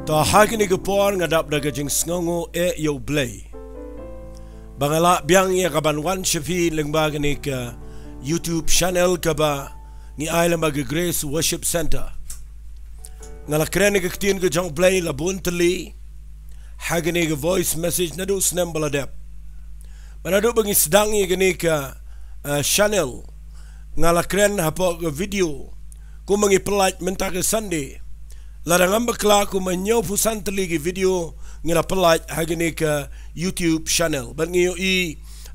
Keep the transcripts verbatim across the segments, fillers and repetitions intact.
To ha kine ki por nga dap da ka jingsngewnguh eh ïa U Blei ba nga lah biang ïa ka ban wan sha phi lyngba kane ka YouTube channel kaba ngi ai lyngba ka Grace Worship Center. Nga la kren ïa ka ktien ka jong U Blei la bun tylli ha kane ka voice message naduh snem ba la dep. Ba naduh ba ngi sdang ïa kane ka, eh, channel, nga la kren hapoh ka video kumba ngi pyllait mynta ka Sunday. Lada ngam bakla kumba hynñiewphew san tylli ki video ngi la pyllait ha kane ka YouTube channel. Bad ngi ïohi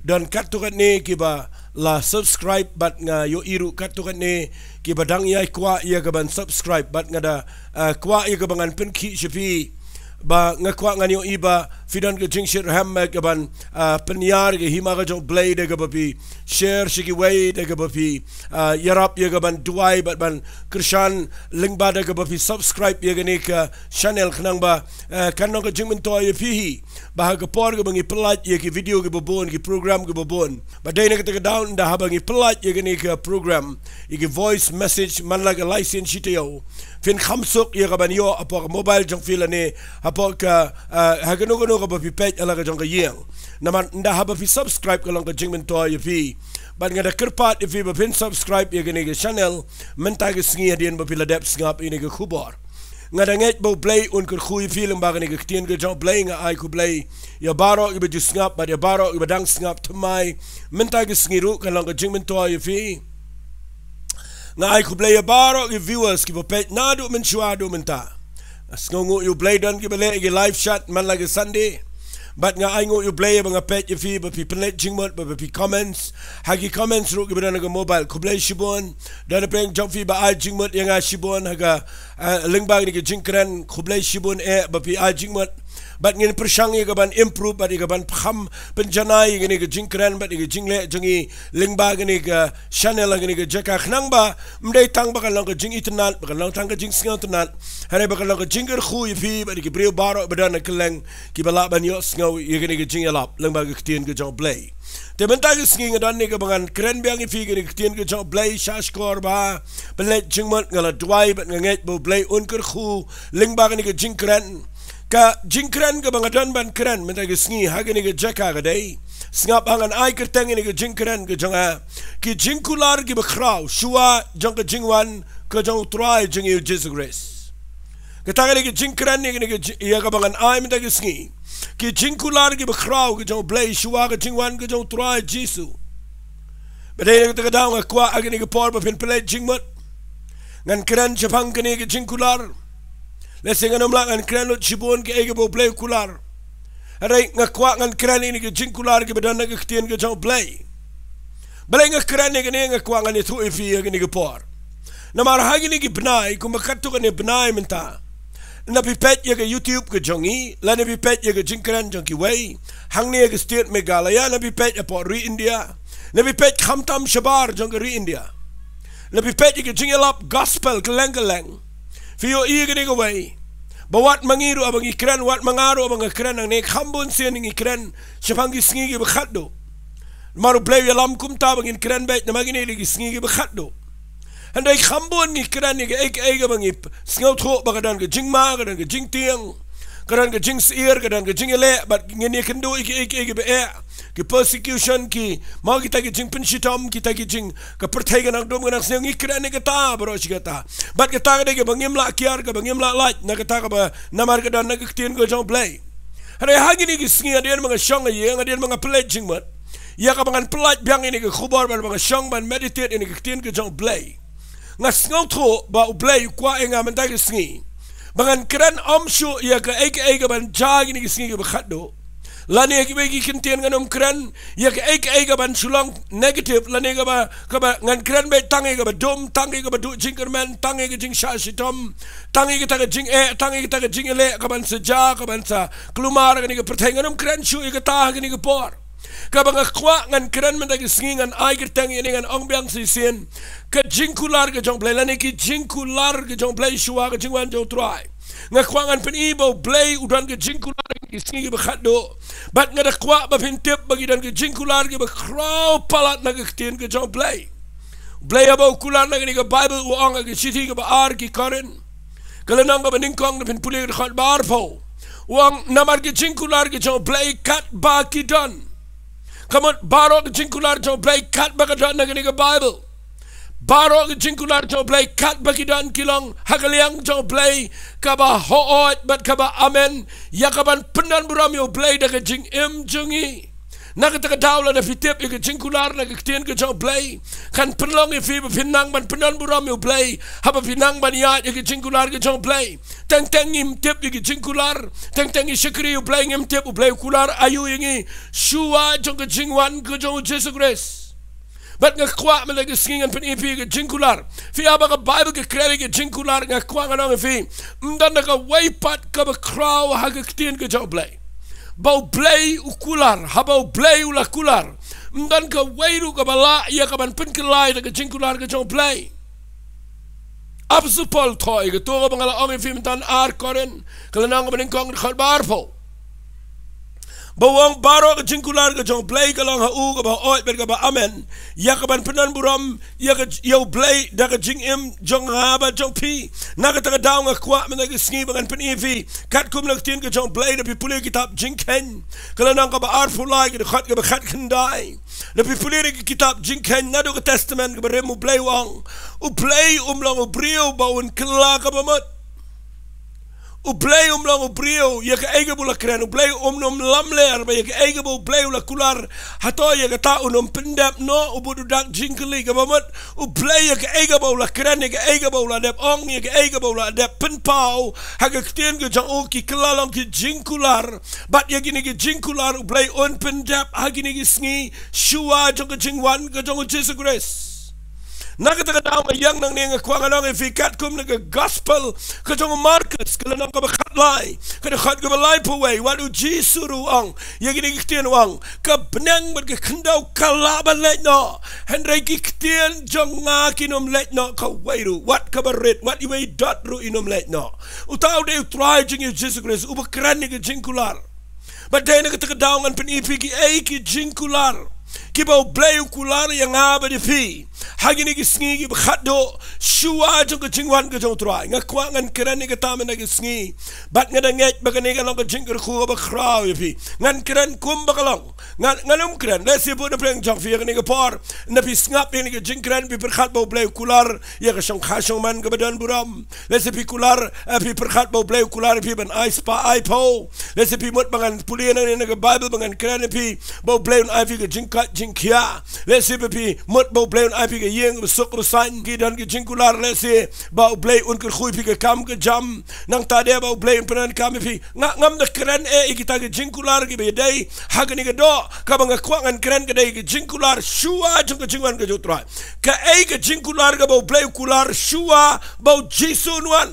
don katto katne kiba la subscribe bad nga ïohi ruh katto katne kiba dang ïai kwah ïa ka ban subscribe bad nga da, eh, kwah ïa ka ba ngan pynkhih sha phi. Ba nga kwah ngan ïohi ba phi don ka jingshitrhem, eh, ka ban, ah, pynïar ka hima ka jong U Blei da kaba phi share sha kiwei, da kaba phi, ah, ïarap ïa ka ban duwai bad ban kyrshan lyngba da kaba phi subscribe ïa kane ka channel khnang ba, eh, kan long ka jingmyntoi ïa phi hi. Ba ha ka por kaba ngi pyllait ïa ki video kiba bun, ki program kiba bun. Ba dei na kata ka daw ynda haba ngi pyllait ïa kane ka program, ïa ki voice message man la ka lai sien shi taïew, phin kham suk ïa ka ban ïoh hapoh ka mobile jong phi lane hapoh ka, ah, ha kano kano kaba phi peit ha la ka jong ka ïing. Namar ynda haba phi subscribe ka long ka jingmyntoi ïa phi. Bad nga da kyrpad ïa phi ba phin subscribe ïa kane ka channel mynta ka sngi hadien ba phi la dep sngap ïa kane ka khubor. Nga da ngeit ba U Blei un kyrkhu ïa phi lyngba kane ka ktien ka jong U Blei. Nga ai khublei ïa baroh kiba ju sngap bad ïa baroh kiba dang sngap thymmai. Mynta ka sngi ruh kan long ka jingmyntoi ïa phi. Nga ai khublei ïa baroh ki viewers kiba peit naduh mynshuwa haduh mynta. Nga sngewnguh ïa U Blei don kiba leh ïa ki live chat man la ka Sunday. Bad nga ainguh ïa U Blei ba nga peit ïa phi ba phi pynleit jingmut bad ba phi comments. Ha ki comments ruh kiba don ha ka mobile, khublei shibun. Don na pdeng jong phi ba ai jingmut ïa nga shibun ha ka, eh, lyngba kane ka jingkren, khublei shibun eh ba phi ai jingmut. Bad ngin pyrshang ïa ka ban improve bad ïa ka ban kham pynjanai ïa kane ka jingkren bad ïa ka jingleh jong ngi lyngba kane ka channel ha kane ka jaka khnang ba ym dei tang ba kan long ka jingitynnad, ba kan long tang ka jingsngewtynnad, hynrei ba kan long ka jingkyrkhu ïa phi bad ïa ki briew baroh ba don ha kylleng kiba lah ban ïohsngew ïa kane ka jingïalap lyngba ka ktien ka jong U Blei. Te mynta ka sngi nga don ne kaba ngan kren biang ïa phi kane ka ktien ka jong U Blei. Sha shkor ba pynleit jingmut, nga la duwai bad nga ngeit ba U Blei un kyrkhu lyngba kane ka jingkren. Ka jingkren kaba nga don ban kren mynta ka sngi ha kane ka jaka ka dei, sngap ha ngan ai kyrteng ïa kane ka jingkren ka jong nga, ki jingkular kiba khraw shuwa jong ka jingwan ka jong U Trai jong ngi U Jisu Khrist. Kata ka dei ka jingkren ïa kane ka jing, ïa kaba ngan ai mynta ka sngi. Ki jingkular kiba khraw ka jong U Blei shuwa ka jingwan ka jong U Trai Jisu. Ba dei na kata ka daw nga kwah ha kane ka por ba phin pynleit jingmut. Ngan kren shaphang kane ka jingkular. Lehse ngan ym lah ngan kren lut shibun kaei kaba U Blei u kular. Hynrei nga kwah ngan kren ïa kane ka jingkular kiba don ha ka ktien ka jong U Blei. Balei nga kren ïa kane, nga kwah ngan ïathuh ïa phi ha kane ka por. Namar ha kine ki bnai, kumba katto katne bnai mynta, na phi peit ïa ka YouTube ka jong ngi, lane phi peit ïa ka jingkren jong kiwei hangne ha ka state Meghalaya, na phi peit hapoh ri India, na phi peit khamtam shabar jong ka ri India, na phi peit ïa ka jingïalap gospel kylleng kylleng. Phi ïohi ïa kane kawei ba wat ma ngi ruh ba ngi kren, wat ma nga ruh ba nga kren hangne, kham bun sien ngi kren shaphang ki sngi kiba khatduh. Namar U Blei u ïalam kumta ba ngin kren beit namar kine ki sngi kiba khatduh. Hynrei kham bun ngi kren ïa kaei kaei kaba ngi sngewthuh ba ka don ka jingma, ka don ka jingtieng, ka don ka jingsyier, ka don ka jingïaleh, bad ngin ïakynduh ïa kaei kaei kaba eh, ki persecution, ki, mo kita ki jingpynshitom, kita ki jing, ka pyrthei ka nang dum ka nang sniew, ngi kren ïa kata baroh shi katta. Bad kata ka dei kaba ngim lah kiar, kaba ngim lah lait na kata kaba namar ka don na ka ktien ka jong U Blei. Hynrei ha kine ki sngi hadien ba nga shong ha ïing, hadien ba nga pynleit jingmut, ïa kaba ngan pyllait biang ïa kane ka khubor bad ba nga shong ban meditate ïa kane ka ktien ka jong U Blei, nga sngewthuh ba U Blei u kwah ïa nga mynta ka sngi ba ngan kren ym shuh ïa kaei kaei kaban jia ha kine ki sngi kiba khatduh. Lane ïa kiwei ki kyntien ngan ym kren ïa kaei kaei kaban shu long negative, lane kaba, kaba ngan kren beit tang ïa kaba dum, tang ïa kaba duh jingkyrmen, tang ïa ka jingshah shitom, tang ïa kata ka jingeh, tang ïa kata ka jingïaleh kaban sa jia, kaban sa kulmar ha kane ka pyrthei. Ngan ym kren shuh ïa kata ha kane ka por. Kaba nga kwah ngan kren mynta ka sngi, ngan ai kyrteng ïa kane, ngan ong biang shisien, ka jingkular ka jong U Blei, lane ki jingkular ka jong U Blei shuwa ka jingwan jong U Trai. Nga kwah ngan pyni ba U Blei u don ka jingkular ha ki sngi kiba khatduh. Bad nga da kwah ba phin tip ba ki don ka jingkular kiba khraw palat na ka ktien ka jong U Blei. U Blei haba u kular na kane ka Baibl u ong ha ka shithi kaba ar ki Korinth, Ka lynnong kaba nyngkong, da phin pule ka dkhot ba arphew. U ong namar ki jingkular ki jong U Blei katba ki don. Ka mut baroh ki jingkular jong U Blei katba ka don na kane ka Baibl. Baroh ki jingkular jong U Blei katba ki don ki long ha ka liang jong U Blei kaba hooid bad kaba amen, ïa kaban pyndonburom ïa U Blei da ka jingim jong ngi. Na kata ka daw lada phi tip ïa ka jingkular na ka ktien ka jong U Blei, kan pynlong ïa phi ba phin nang ban pyndonburom ïa U Blei haba phi nang ban ïaid ïa ka jingkular ka jong U Blei. Teng teng ngim tip ïa ka jingkular, teng teng ngi shakri ïa U Blei, ngim tip U Blei u kular aïu ïa ngi shuwa jong ka jingwan ka jong U Jisu Khrist. Bad nga kwah mynta ka sngi ngan pyni ïa phi ka jingkular. Phi ïa ba ka Baibl ka kren ïa ka jingkular, nga kwah ngan ong ïa phi, ym don da kawei pat kaba khraw ha ka ktien ka jong U Blei. Ba U Blei u kular, haba U Blei u la kular, ym don kawei ruh kaba lah ïa kaban pynkylla da ka jingkular ka jong U Blei. Apostol Paul u thoh ïa kato kaba nga la ong ïa phi mynta, ar Korinth ka lynnong kaba nyngkong, dkhot ba arphew. Ba u ong baroh ka jingkular ka jong U Blei ka long ha u kaba hooid bad kaba amen, ïa kaban pyndonburom ïa ka, ïa U Blei da ka jingim jong nga bad jong phi. Na kata ka daw nga kwah mynta ka sngi ba ngan pyni ïa phi katkum la ka ktien ka jong U Blei, da phi pule kitab Jingkheiñ ka lynnong kaba arphew lai, ka dkhot kaba khatkhyndai. Da phi pule ïa ka kitab Jingkheiñ naduh ka Testament kaba rim, U Blei u ong, U Blei um long u briew ba un kylla kaba mut. U Blei um long u briew ïa kaei kaba u la kren. U Blei um nym lamler ba ïa kaei kaba U Blei u la kular, hato ïa kata un nym pyndep noh, u bud u dak jingkylli kaba mut. U Blei ïa kaei kaba u la kren, ïa kaei kaba u la dep ong, ïa kaei kaba u la dep pynpaw ha ka ktien ka jong u, ki kylla long ki jingkular. Bad ïa kine ki jingkular U Blei un pyndep ha kine ki sngi shuwa jong ka jingwan ka jong U Jisu Khrist. Na kata ka daw nga ïeng nangne, nga kwah ngan ong ïa phi katkum na ka Gospel ka jong u Markus ka lynnong kaba khatlai, ka dkhot kaba laiphew wei, wat U Jisu ruh u ong ïa kine ki ktien, u ong, ka bneng bad ka khyndew ka lah ban leit noh, hynrei ki ktien jong nga kin nym leit noh kawei ruh, wat kaba rit, wat iwei dot ruh in nym leit noh. Uta u dei U Trai jong ngi U Jisu Khrist uba kren ïa ka jingkular. Bad dei na kata ka daw ngan pyni ïa phi kiei ki jingkular kiba U Blei u kular ïa nga bad ïa phi ha kine ki sngi kiba khatduh shuwa jong ka jingwan ka jong U Trai. Nga kwah ngan kren ïa kata mynta ka sngi, bad nga da ngeit ba kane ka long ka jingkyrkhu kaba khraw ïa phi. Ngan kren kumba ka long. Ngan, ngan ym kren, lehse bun na pdeng jong phi ha kane ka por, na phi sngap ïa kane ka jingkren, phi pyrkhat ba U Blei u kular ïa ka shongkha shongman kaba donburom. Lehse phi kular, eh, phi pyrkhat ba U Blei u kular ïa phi ban ai spah ai phew. Lehse phi mut ba ngan pule nangne na ka Baibl, ba ngan kren ïa phi ba U Blei un ai phi ka jingkoit jingkhiah. Lehse ba phi mut ba U Blei un ai phi ka ïing kaba suk kaba saiñ. Ki don ki jingkular, lehse ba U Blei un kyrkhu ïa phi ka kam ka jam. Nangta de ba U Blei un pyndonkam ïa phi. Nga, ngam da kren eh ïa kita ki jingkular kiba ïadei ha kane ka doh. Kaba nga kwah ngan kren ka dei ka jingkular shuwa jong ka jingwan ka jong U Trai. Kaei ka jingkular kaba U Blei u kular shuwa ba U Jisu un wan?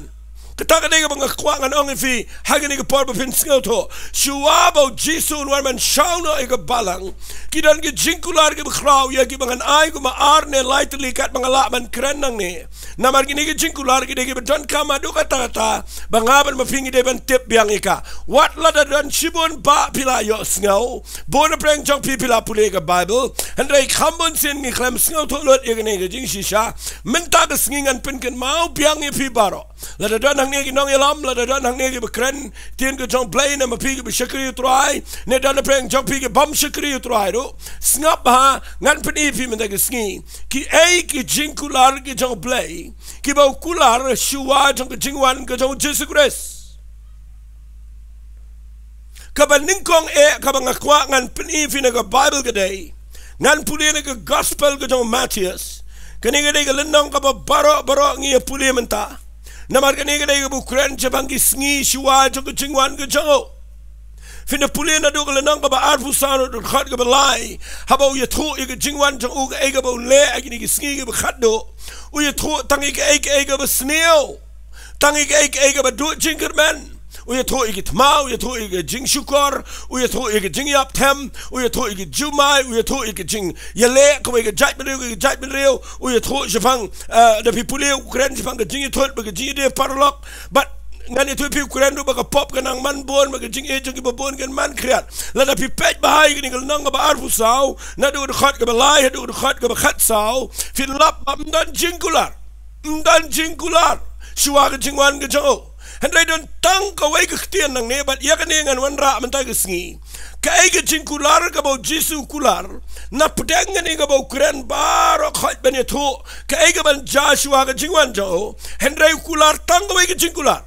Kata ka dei kaba nga kwah ngan ong ïa phi ha kane ka por ba phin sngewthuh. Shuwa ba U Jisu un wan ban shaw noh ïa ka balang, ki don ki jingkular kiba khraw ïa kiba ngan ai kumba ar ne lai tylli katba nga lah ban kren nangne. Namar kine ki jingkular ki dei kiba donkam haduh katta katta ba nga bad ma phi ngi dei ban tip biang ïa ka. Wat lada don shibun ba phi la ïohsngew, bun na pdeng jong phi phi la pule ïa ka Baibl, hynrei kham bun sien ngi khlem sngewthuh lut ïa kane ka jingshisha. Mynta ka sngi ngan pynkynmaw biang ïa phi baroh. Lada don hangne ki nongïalam, lada don hangne kiba kren ktien ka jong U Blei, ne ma phi kiba shakri U Trai, ne don na pdeng jong phi kibym shakri U Trai ruh, sngap bha, ngan pyni ïa phi mynta ka sngi kiei ki jingkular ki jong U Blei kiba u kular shuwa jong ka jingwan ka jong U Jisu Khrist. Kaba nyngkong eh kaba nga kwah ngan pyni ïa phi na ka Baibl ka dei, ngan pule na ka Gospel ka jong u Mathaios. Kane ka dei ka lynnong kaba baroh baroh ngi ïa pule mynta. Namar kane ka dei kaba u kren shaphang ki sngi shuwa jong ka jingwan ka jong u. Phin da pule naduh ka lynnong kaba arphew saw, naduh ka dkhot kaba lai, haba u ïathuh ïa ka jingwan jong u, kaei kaba un leh ha kine ki sngi kiba khatduh. U ïathuh tang ïa kaei kaei kaba sniew. Tang ïa kaei kaei kaba duh jingkyrmen. U ïathuh ïa ki thma, u ïathuh ïa ka jingshukor, u ïathuh ïa ka jingïap them, u ïathuh ïa ka jumai, u ïathuh ïa ka jingïaleh kawei ka jaitbynriew ïa ka jaitbynriew, u ïathuh shaphang, eh, da phi pule u kren shaphang ka jingïathut bad ka jingïadei paralok. Bad ngan ïathuh ïa phi u kren ruh ba ka pop ka nang man bun, ba ka jingïeit jong kiba bun kan man khriat. Lada phi peit bha ïa kane ka lynnong kaba arphew saw, naduh ka dkhot kaba lai haduh ka dkhot kaba khatsaw, phin lap ba ym don jingkular. Ym don jingkular. shuwa ka jingwan ka jong u. Hynrei don tang kawei ka ktien nangne bad ïa kane ngan wanrah mynta ka sngi. Kaei ka jingkular kaba u Jisu u kular, na pdeng kane kaba u kren baroh khoit ban ïathuh kaei kaban jia shuwa ka jingwan jong u. Hynrei u kular tang kawei ka jingkular.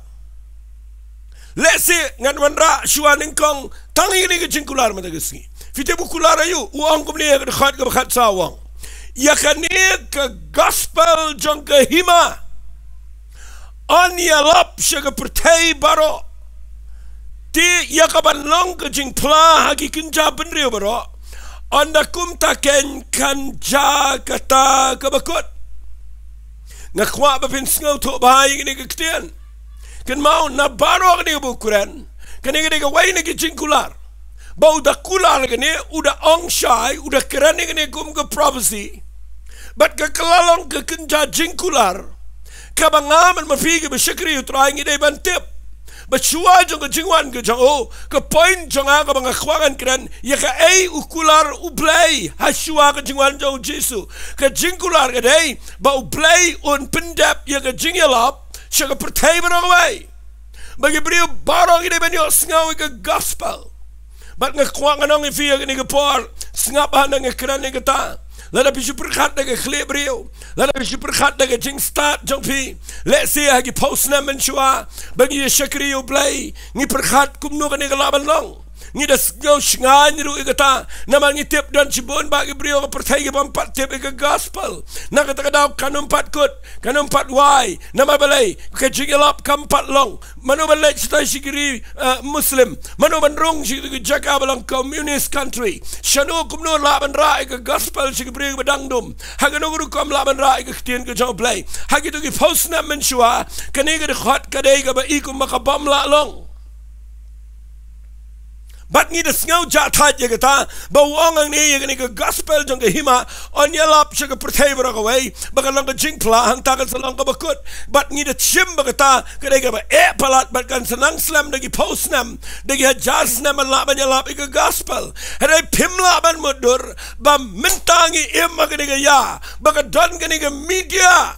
Lehse ngan wanrah shuwa nyngkong tang ïa kane ka jingkular mynta ka sngi. Phi tip u kular aïu? U ong kumne ha ka dkhot kaba khatsaw, u ong, ïa kane ka gospel jong ka hima yn ïalap sha ka pyrthei baroh. Te ïa kaban long ka jingphla ha ki kynja bynriew baroh, ynda kumta keiñ kan jia kata kaba kut. Nga kwah ba phin sngewthuh bha ïa kane ka ktien. Kynmaw, na baroh kane kaba u kren, kane ka dei kawei na ki jingkular. Ba u da kular kane, u da ong shai, u da kren ïa kane kum ka prophecy. Bad ka kylla long ka kynja jingkular kaba nga bad ma phi kiba shakri ïa u Trai ngi dei ban tip. Ba shuwa jong ka jingwan ka jong u, ka point jong nga kaba nga kwah ngan kren, ïa kaei u kular u Blei ha shuwa ka jingwan jong u Jisu. Ka jingkular ka dei ba u Blei un pyndep ïa ka jingïalap sha ka pyrthei baroh kawei. Ba ki briew baroh ki dei ban ïohsngew ïa ka gospel. Bad nga kwah ngan ong ïa phi ha kane ka por, sngap ha nga kren ïa kata. Lada phi shu pyrkhat da ka khlieh briew, lada phi shu pyrkhat da ka jingstad jong phi, lehse ha ki phew snem mynshuwa ba ngi ïa shakri ïa u Blei, ngi pyrkhat kumno kane ka lah ban long. Ngi da sngew shngaiñ ruh ïa kata, namar ngi tip don shibun bah ki briew ha ka pyrthei ki bym pat tip ïa ka gospel. Na kata ka daw kan ym pat kut, kan ym pat wai. Namar balei? Ka jingïalap kam pat long. Mano ban leit shatai sha ki ri, eh, Muslim? Mano ban rung sha ki jaka ba long communist country? Shano kumno lah ban rah ïa ka gospel sha ki briew ba dang dum? Ha kano ka rukom lah ban rah ïa ka ktien ka jong u Blei? Ha kito ki phew snem mynshuwa, kane ka dkhot ka dei kaba i kumba ka bym lah long. Bad ngi da sngew jah thait ïa kata, ba u ong hangne ïa kane ka gospel jong ka hima yn ïalap sha ka pyrthei baroh kawei, ba kan long ka jingphla, hangta kan sa long kaba kut. Bad ngi da shim ba kata ka dei kaba eh palat, bad kan sa nang slem da ki phew snem, da ki hajar snem ban lah ban ïalap ïa ka gospel. Hynrei phim lah ban mutdur ba mynta ngi im ha kane ka ïa, ba ka don kane ka media.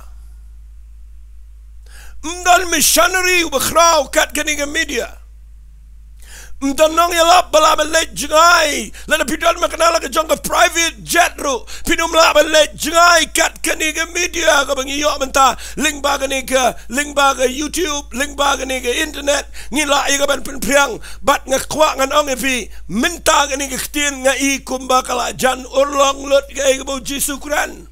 Ym don missionary uba khraw kat kane ka media. Ym don nongïalap ba lah ban leit jngai. Lada phi don ma kane la ka jong ka private jet ruh, phin ym lah ban leit jngai kat kane ka media kaba ngi ïoh mynta, lyngba kane ka, lyngba ka YouTube, lyngba kane ka internet, ngi lah ïa ka ban pynphriang. Bad nga kwah ngan ong ïa phi, mynta kane ka ktien nga i kumba ka la jan urlong lut kaei kaba u Jisu u kren.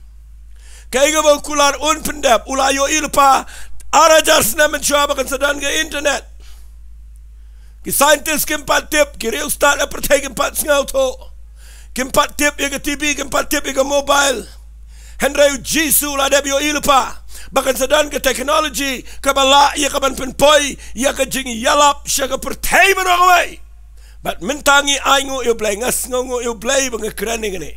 Kaei kaba u kular un pyndep, u la ïohi lypa ar hajar snem mynshuwa ba kan sa don ka internet. Ki scientist kim pat tip, ki riewstad ha pyrthei kim pat sngewthuh. Kim pat tip ïa ka T V, kim pat tip ïa ka mobile. Hynrei u Jisu u la dep ïohi lypa ba kan sa don ka technology kaba lah ïa ka ban pynpoi ïa ka jingïalap sha ka pyrthei baroh kawei. Bad mynta ngi ainguh ïa u Blei, nga sngewnguh ïa u Blei ba nga kren ïa kane.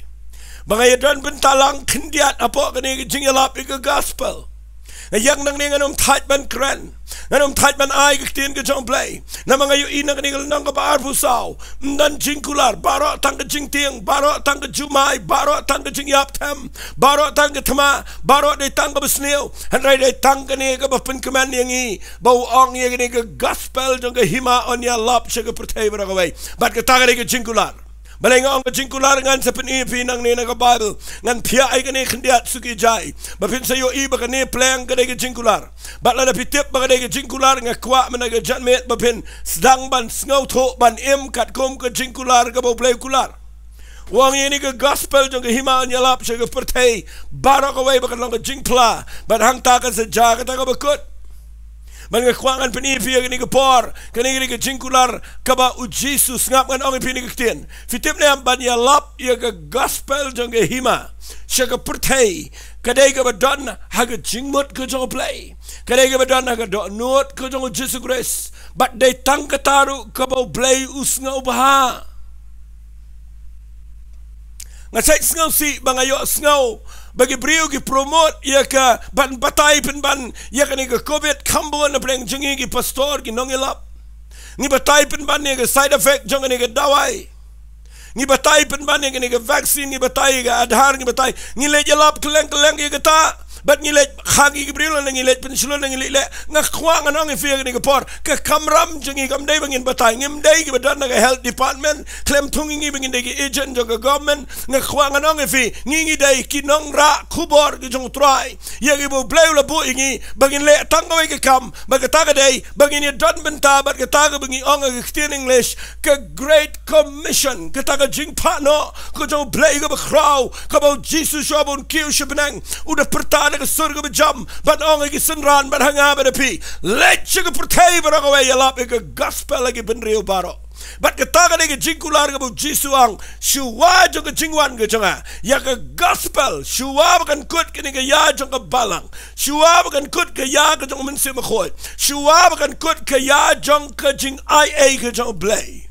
Ba nga ïa don bynta lang khyndiat hapoh kane ka jingïalap ïa ka gospel. Nga ïeng nangne ngan ym thait ban kren, ngan ym thait ban ai ka ktien ka jong u Blei. Namar nga ïohi na kane ka lynnong kaba arphew saw, ym don jingkular, baroh tang ka jingtieng, baroh tang ka jumai, baroh tang ka jingïap them, baroh tang ka thma, baroh dei tang kaba sniew. Hynrei dei tang kane kaba pynkmen ïa ngi, ba u ong ïa kane ka gospel jong ka hima yn ïalap sha ka pyrthei baroh kawei. Bad kata ka dei ka jingkular. Balei nga ong ka jingkular? Ngan sa pyni ïa phi nangne na ka Bible. Ngan phiah ïa kane khyndiat, suki jai, ba phin sa ïohi ba kane pleng ka dei ka jingkular. Bad lada phi tip ba ka dei ka jingkular, nga kwah mynta ka janmiet ba phin sdang ban sngewthuh, ban im katkum ka jingkular kaba u Blei u kular. U ong ïa kane ka gospel jong ka hima yn ïalap sha ka pyrthei baroh kawei ba kan long ka jingphla. Bad hangta kan sa jia kata kaba kut. Bad nga kwah ngan pyni ïa phi ha kane ka por, kane ka dei ka jingkular kaba u Jisu, sngap ngan ong ïa phi kane ka ktien. Phi tip ne em, ban ïalap ïa ka gospel jong ka hima sha ka pyrthei, ka dei kaba don ha ka jingmut ka jong u Blei. Ka dei kaba don ha ka dohnud ka jong u Jisu Khrist. Bad dei tang kata ruh kaba u Blei u sngewbha. Nga shait sngewsih ba nga ïohsngew ba ki briew ki promote ïa ka ban batai pynban ïa kane ka covid kham bun na pdeng jong ngi ki pastor, ki nongïalap. Ngi batai pynban ïa ka side effect jong kane ka dawai. Ngi batai pynban ïa kane ka vaccine, ngi batai ïa ka Aadhaar, ngi batai, ngi leit ïalap kylleng kylleng ïa kata. Bad ngi leit ha ngi ki briew lane ngi leit pynshlur lane ngi leit leh. Nga kwah ngan ong ïa phi ha kane ka por, ka kamram jong ngi kam dei ba ngin batai, ngim dei kiba don na ka health department, khlem thung ïa ngi ba ngin dei ki agent jong ka government. Nga kwah ngan ong ïa phi, ngi ngi dei ki nongrah khubor ki jong U Trai. Ïa kiba U Blei u la buh ïa ngi ba ngin leh tang kawei ka kam, bad kata ka dei ba ngin ïa don bynta bad kata kaba ngi ong ha ka ktien English ka Great Commission, kata ka jingphah noh ka jong U Blei kaba khraw, kaba U Jisu shuwa ba un kiew sha bneng u da pyrta da ka sur kaba jam ban ong ha ki synran bad ha nga bad ha phi, leit sha ka pyrthei baroh kawei, ïalap ïa ka gospel ha ki bynriew baroh. Bad kata ka dei ka jingkular kaba U Jisu u ong, shuwa jong ka jingwan ka jong nga, ïa ka gospel, shuwa ba kan kut kane ka ïa jong ka balang, shuwa ba kan kut ka ïa ka jong U Mynsiem Bakhuid, shuwa ba kan kut ka ïa jong ka jingai ei ka jong U Blei.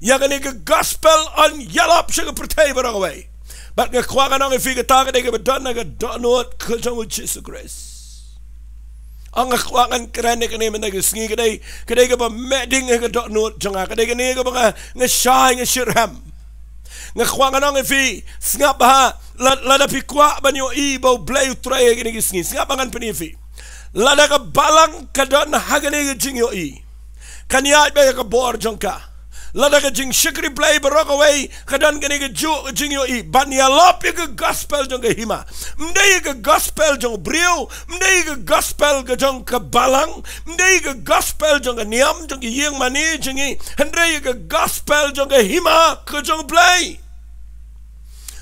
Ïa kane ka gospel yn ïalap sha ka pyrthei baroh kawei. Bad nga kwah ngan ong ïa phi, kata ka dei kaba don ha ka dohnud ka jong U Jisu Khrist. Ong, nga kwah ngan kren ïa kane mynta ka sngi, ka dei, ka dei kaba meh ding ha ka dohnud jong nga, ka dei kane kaba nga, nga shai, nga shitrhem. Nga kwah ngan ong ïa phi, sngap bha, la, lada phi kwah ban ïohi ba U Blei u trei ha kane ka sngi, sngap bha, ngan pyni ïa phi. Lada ka balang ka don ha kane ka jingïohi, kan ïaid beit ïa ka bor jong ka. Lada ka jingshakri Blei baroh kawei ka don kane kajuh ka jingïohi ban ïalap ïa ka gospel jong ka hima, ym dei ïa ka gospel jong u briew, ym dei ïa ka gospel ka jong ka balang, ym dei ïa ka gospel jong ka niam jong ka ïing mane jong ngi, hynrei ïa ka gospel jong ka hima ka jong U Blei.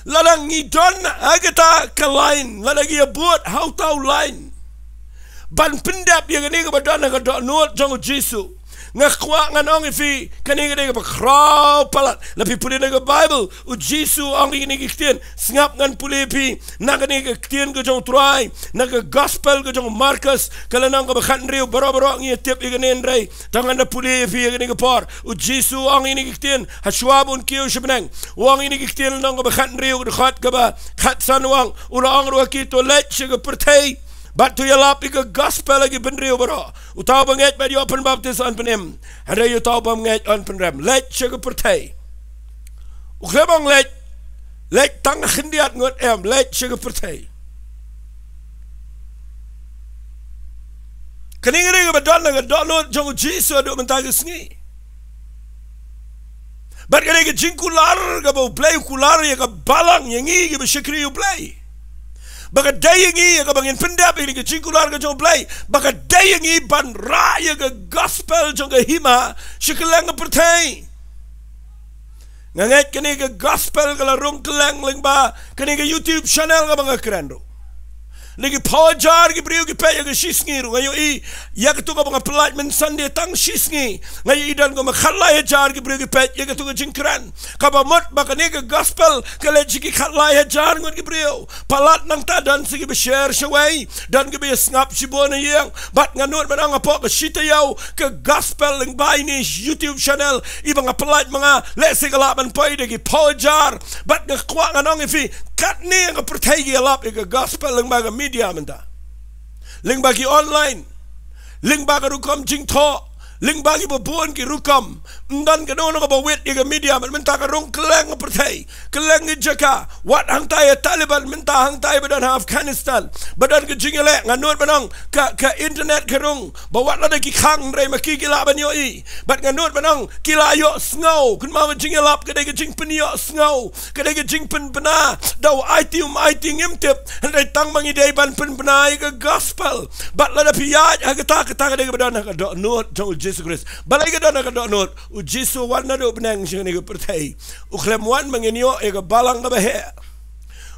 Lada ngi don ha kata ka line, lada ngi ïa bud ha uta u line ban pyndep ïa kane kaba don ha ka dohnud jong U Jisu, nga kwah ngan ong ïa phi, kane ka dei kaba khraw palat. La phi pule na ka Bible, U Jisu u ong ïa kine ki ktien, sngap, ngan pule ïa phi na kane ka ktien ka jong U Trai, na ka gospel ka jong u Markus, ka lynnong kaba khathynriew. Baroh baroh ngi ïa tip ïa kane, hynrei tang ngan da pule ïa phi ha kane ka por. U Jisu u ong ïa kine ki ktien, ha shuwa ba un kiew sha bneng. U ong ïa kine ki ktien, lynnong kaba khathynriew, dkhot kaba khatsan, u ong, u la ong ruh ha ki, to leit sha ka pyrthei bad to ïalap ïa ka gospel ha ki bynriew baroh. Uta uba ngeit bad ïoh pynbaptis yn pynim, hynrei uta u bym ngeit yn pynrem. Leit sha ka pyrthei. U khlem ong leit, leit tang khyndiat ngut, em, leit sha ka pyrthei. Kane ka dei kaba don ha ka dohnud jong U Jisu haduh mynta ka sngi. Bad ka dei ka jingkular kaba U Blei u kular ïa ka balang, ïa ngi kiba shakri U Blei, ba ka dei ïa ngi ïa kaba ngin pyndep ïa ka jingkular ka jong U Blei, ba ka dei ïa ngi ban rah ïa ka gospel jong ka hima sha kylleng ka pyrthei. Nga ngeit kane ka gospel ka la rung kylleng lyngba kane ka YouTube channel kaba nga kren ruh. Ngi ki phew hajar ki briew ki peit ïa ka shisngi ruh. Nga ïohi ïa katu kaba nga pynlait mynta Sunday tang shisngi, nga ïohi don kumba khatlai hajar ki briew ki peit ïa katu ka jingkren. Kaba mut ba kane ka gospel ka leit sha ki khatlai hajar ngut ki briew. Palat nangta don sa kiba share shawei, don kiba ïa sngap shibun ha ïing. Bad nga nud ban ong, hapoh ka shi taïew ka gospel lyngba ine i YouTube channel iba nga pynlait ma nga, lehse ka lah ban poi da ki phew hajar. Bad nga kwah ngan ong ïa phi, katne ka pyrthei ki ïalap ïa ka gospel lyngba ka media mynta, lyngba ki online, lyngba ka rukom jingthoh, lyngba kiba bun ki rukom. Ym don kano kano kaba wit ïa ka media mynta, ka rung kylleng ka pyrthei, kylleng ka jaka. Wat hangtai ha Taliban mynta, hangtai ba don ha Afghanistan, ba don ka jingïaleh, nga nud ban ong, ka, ka internet ka rung, ba wat lada ki khang, hynrei ma ki ki lah ban ïohi. Bad nga nud ban ong, ki la ïohsngew, kynmaw, ka jingïalap ka dei ka jingpynïohsngew, ka dei ka jingpynbna. Da u aiti um aiti ngim tip, hynrei tang ma ngi dei ban pynbna ïa ka gospel. Bad lada phi ïaid ha kata, kata ka dei kaba don ha ka dohnud jong U Jisu Khrist. Balei ka don ha ka dohnud? U Jisu u wan naduh bneng sha kane ka pyrthei. U khlem wan ba ngin ïoh ïa ka balang kaba heh.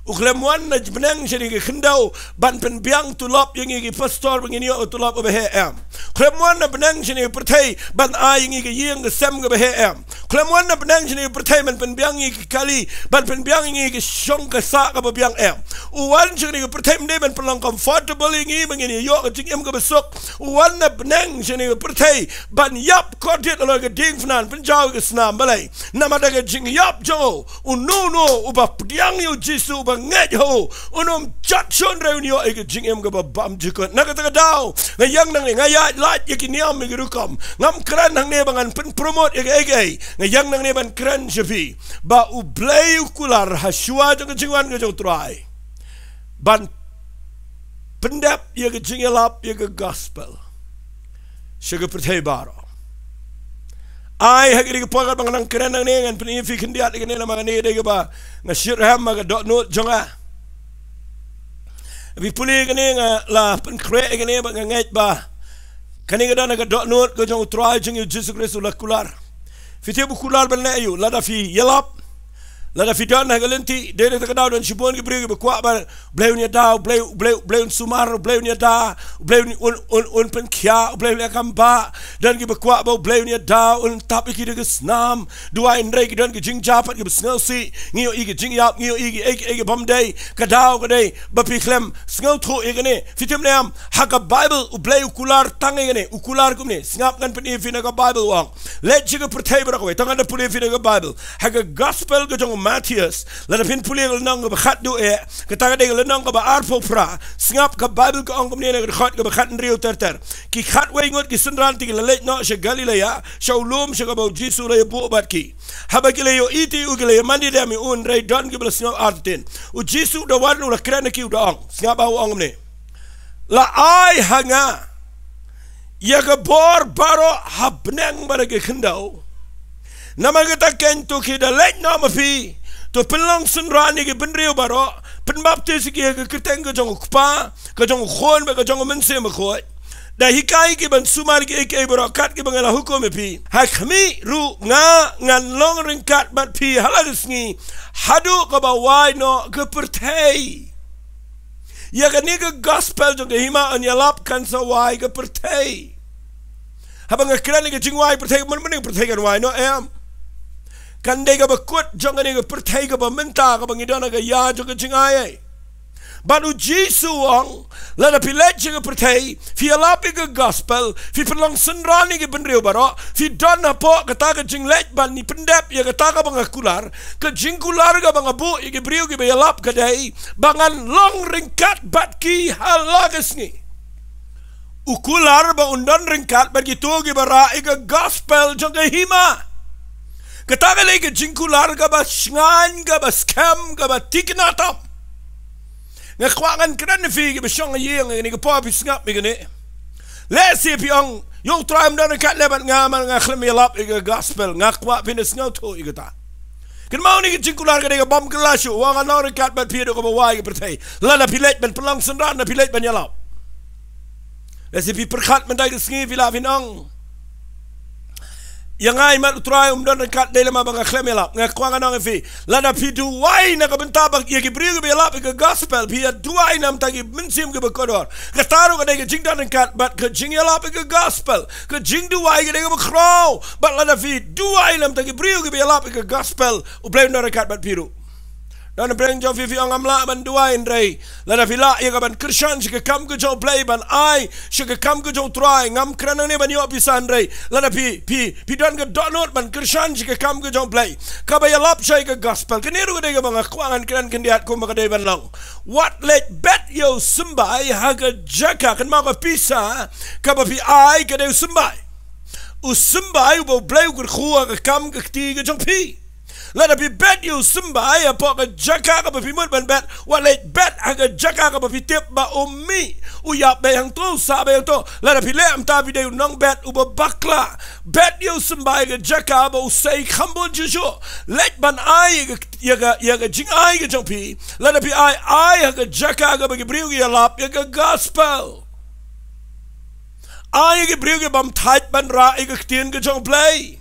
U khlem wan na bneng sha kane ka khyndew ban pynbiang tulop ïa ngi ki pastor ba ngin ïoh ka tulop kaba heh, em. U khlem wan na bneng sha kane ka pyrthei ban ai ïa ngi ka ïing ka sem kaba heh, em. U khlem wan na bneng sha kane ka pyrthei ban pynbiang ïa ngi ki kali, ban pynbiang ïa ngi ki shong ka sah kaba biang, em. U wan sha kane ka pyrthei ym dei ban pynlong comfortable ïa ngi ba ngin ïoh ka jingim kaba suk. U wan na bneng sha kane ka pyrthei ban ïap kordit halor ka diengphna, pynjaw ïa ka snam. Balei? Namar da ka jingïap jong u, uno uno uba pdiang ïa U Jisu, uba ngeit ha u, un ym jot shuh, hynrei un ïoh ïa ka jingim kaba bymjukut. Na kata ka daw nga ïeng nangne, nga ïaid lait ïa ki niam ïa ki rukom. Ngam kren hangne ba ngan pynpromote ïa kaei kaei. Nga ïeng nangne ban kren sha phi ba U Blei u kular ha shuwa jong ka jingwan ka jong U Trai ban pyndep ïa ka jingïalap ïa ka gospel sha ka pyrthei baroh. Ai ha kane ka por kaba ngan nang kren nangne, ngan pyni ïa phi khyndiat ïa kane, namar kane ka dei kaba nga shitrhem, ha ka dohnud jong nga. Phi pule ïa kane, nga la pynkhreh ïa kane bad nga ngeit ba kane ka don ha ka dohnud ka jong U Trai jong ngi U Jisu Khrist u la kular. Phi tip u kular ban leh aïu? Lada phi ïalap, lada phi don ha ka lynti, dei na kata ka daw don shibun ki briew kiba kwah ba U Blei un ïada, U Blei, U Blei, U Blei un sumar, U Blei un ïada, U Blei un, un, un, un pynkhiah, U Blei un leh kam bah. Don kiba kwah ba U Blei un ïada, un tap ïa ki da ka snam. Duwai, hynrei ki don ki jingjia pat kiba sngewsih, ngi ïohi ki jingïap, ngi ïohi ki ei ki ei kibym dei. Ka daw ka dei ba phi khlem sngewthuh ïa kane. Phi tip ne em, ha ka Baibl U Blei u kular tang ïa kane, u kular kumne. Sngap, ngan pyni ïa phi na ka Baibl, u ong. Leit sha ka pyrthei baroh kawei. To ngan da pule ïa phi na ka Baibl. Ha ka gospel ka jong u Mathaios, lada phin pule ka lynnong kaba khatduh eh, kata ka dei ka lynnong kaba arphew phra. Sngap, ka Baibl ka ong kumne na ka dkhot kaba khathynriew ter ter. Ki khatwei ngut ki synran te ki la leit noh sha Galilea, sha u lum sha kaba U Jisu u la ïabuh bad ki. Haba ki la ïohi te ïa u, ki la ïamane lem ïa u, hynrei don kiba la sngew artatien. U Jisu u da wan, u la kren ha ki, u da ong. Sngap ba u ong kumne. La ai ha nga ïa ka bor baroh ha bneng bad ha ka khyndew. Namar kata keiñ to khie da leit noh ma phi, to pynlong synran ïa ki briew baroh, pynbaptis ïa ki ha ka kyrteng ka jong U Kpa, ka jong U Khun bad ka jong U Mynsiem Bakhuid. Da hikai ïa ki ban sumar ïa kiei kiei baroh kat kiba nga la hukum ïa phi. Ha khmih ruh nga ngan long ryngkat bad phi ha la ka sngi, haduh kaba wai noh ka pyrthei. Ïa kane ka gospel jong ka hima yn ïalap kan sa wai ka pyrthei. Haba nga kren ïa ka jingwai pyrthei, mynta ka pyrthei kan wai noh, em? Kan dei kaba kut jong kane ka pyrthei kaba mynta kaba ngi don ha ka ïa jong ka jingai. Bad U Jisu u ong, lada phi leit sha ka pyrthei, phi ïalap ïa ka gospel, phi pynlong synran ïa ki briew baroh, phi don hapoh kata ka jingleit ban pyndep ïa kata kaba nga kular, ka jingkular kaba nga buh ïa ki briew kiba ïalap ka dei ba ngan long ryngkat bad ki ha la ka sngi. U kular ba un don ryngkat bad kito kiba rah ïa ka gospel jong ka hima. Kata ka dei ka jingkular kaba shngaiñ, kaba skhem, kaba thikna tam. Nga kwah ngan kren ïa phi kiba shong ha ïing, ïa kane ka por phi sngap ïa kane. Lehse phi ong, ïoh, U Trai um don ryngkat leh bad nga, namar nga khlem ïalap ïa ka gospel. Nga kwah phin da sngewthuh ïa kata. Kynmaw, kane ka jingkular ka dei kabym kylla shuh. U ong ngan long ryngkat bad phi haduh kaba wai ka pyrthei. Lada phi leit ban pynlong synran, lada phi leit ban ïalap. Lehse phi pyrkhat mynta ka sngi, phi lah phin ong, ïa nga i mat U Trai um don ryngkat, dei lem ba nga khlem ïalap. Nga kwah ngan ong ïa phi, lada phi duwai na ka bynta ba ïa ki briew kiba ïalap ïa ka gospel, phi ïa duwai na ka bynta ki mynsiem kiba kordor, kata ruh ka dei ka jingdon ryngkat bad ka jingïalap ïa ka gospel. Ka jingduwai ka dei kaba khraw. Bad lada phi duwai na ka bynta ki briew kiba ïalap ïa ka gospel, U Blei un don ryngkat bad phi ruh. Don na pdeng jong phi, phi ong ngam lah ban duwai, hynrei lada phi lah ïa ka ban kyrshan sha ka kam ka jong U Blei, ban ai sha ka kam ka jong U Trai, ngam kren nangne ban ïoh pisa, hynrei lada phi, phi, phi don ka dohnud ban kyrshan sha ka kam ka jong U Blei, kaba ïalap sha ïa ka gospel, kane ruh ka dei kaba nga kwah ngan kren khyndiat kumba ka dei ban long. Wat leit bet ïa u symbai ha ka jaka, kynmaw, ka pisa kaba phi ai ka dei u symbai. U symbai uba U Blei u kyrkhu ha ka kam ka kti ka jong phi. Lada phi bet ïa u symbai hapoh ka jaka kaba phi mut ban bet, wat leit bet ha ka jaka kaba phi tip ba um mih, u ïap beit hangto, u sah beit hangto. Lada phi leh kumta, phi dei u nongbet uba bakla. Bet ïa u symbai ha ka jaka ba u sei kham bun shuh shuh. Leit ban ai ïa ka, ïa ka, ïa ka jingai ka jong phi. Lada phi ai, ai ha ka jaka kaba ki briew ki ïalap ïa ka gospel. Ai ïa ki briew ki bym thait ban rah ïa ka ktien ka jong U Blei.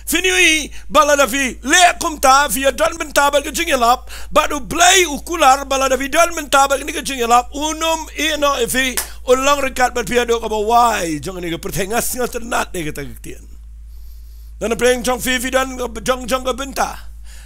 Phin ïohi ba lada phi leh kumta, phi ïa don bynta bad ka jingïalap, bad U Blei u kular ba lada phi don bynta bad kane ka jingïalap, un ym ïehnoh ïa phi, un long ryngkat bad phi haduh kaba wai jong kane ka pyrthei. Nga sngewtynnat ïa kata ka ktien. Don na pdeng jong phi, phi don jong, jong ka bynta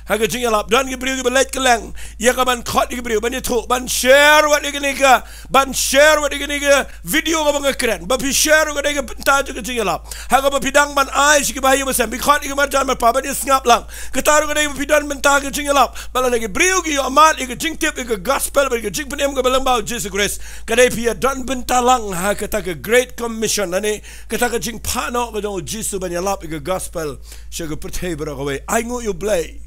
ha ka jingïalap. Don ki briew kiba leit kylleng ïa ka ban khot ïa ki briew ban ïathuh, ban share wat ïa kane ka, ban share wat ïa kane ka video kaba nga kren. Ba phi share ruh ka dei ka bynta jong ka jingïalap. Ha kaba phi dang ban ai sha kiba ha ïing ba sem, phi khot ïa ki marjan marpa ban ïa sngap lang. Kata ruh ka dei ba phi don bynta ha ka jingïalap. Ba lada ki briew ki ïohmad ïa ka jingtip ïa ka gospel bad ïa ka jingpynim kaba lyngba U Jisu Khrist, ka dei phi ïa don bynta lang ha kata ka Great Commission, lane kata ka jingphah noh ka jong U Jisu ban ïalap ïa ka gospel sha ka pyrthei baroh kawei. Ai nguh ïa U Blei.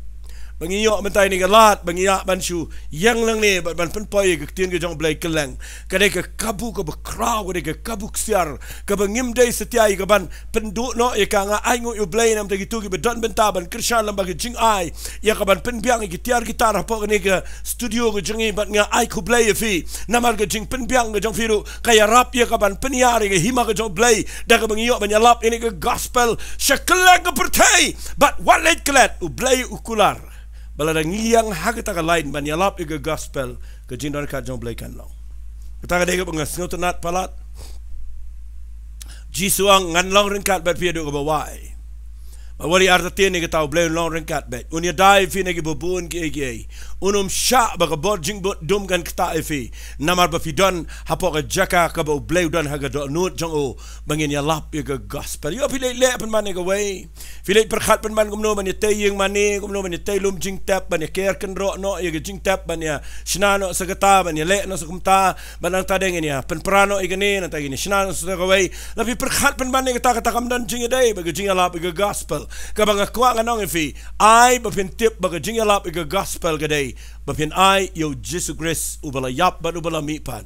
Ba ngi ïoh mynta ïa kane ka lad ba ngi ïa ban shu ïeng lang ne bad ban pynpoi ïa ka ktien ka jong U Blei kylleng, ka dei ka kabu kaba khraw, ka dei ka kabu ksiar kaba ngim dei satia ïa kaban pynduh noh ïa ka. Nga ai nguh ïa U Blei namar kito kiba don bynta ban kyrshan lem bad ka jingai ïa kaban pynbiang ïa ki tiar ki tar hapoh kane ka studio ka jong ngi, bad nga ai khublei ïa phi namar ka jingpynbiang ka jong phi ruh ka ïarap ïa kaban pynïar ïa ka hima ka jong U Blei da kaba ngi ïoh ban ïalap ïa kane ka gospel sha kylleng ka pyrthei. Bad wat leit klet, U Blei u kular ba lada ngi ïeng ha kata ka lain ban ïalap ïa ka gospel, ka jingdon ryngkat jong U Blei kan long. Kata ka dei kaba nga sngewtynnat palat. Jisu u ong, ngan long ryngkat bad phi haduh kaba wai. Bad wat ïa artatien ïa kata, U Blei un long ryngkat bad un ïada ïa phi na kiba bun kiei kiei. Un ym shah ba ka bor jingbud dum kan ktah ïa phi namar ba phi don hapoh ka jaka kaba U Blei u don ha ka dohnud jong u ba ngin ïalap ïa ka gospel. Ïoh phi leit leh pynban ïa kawei, phi leit pyrkhat pynban kumno ban ïatei ïing mane, kumno ban ïatei lum jingtep, ban ïaker kynroh noh ïa ka jingtep, ban ïashna noh sa kata, ban ïaleh noh sa kumta, ban nangta de ngin ïa pynpra noh ïa kane, nangta ngin ïa shna noh sa kawei. La phi pyrkhat pynban ïa kata, kata kam don jingïadei bad ka jingïalap ïa ka gospel. Kaba nga kwah ngan ong ïa phi, ai ba phin tip ba ka jingïalap ïa ka gospel ka dei ba phin ai ïa U Jisu Khrist uba la ïap bad uba la mihpat.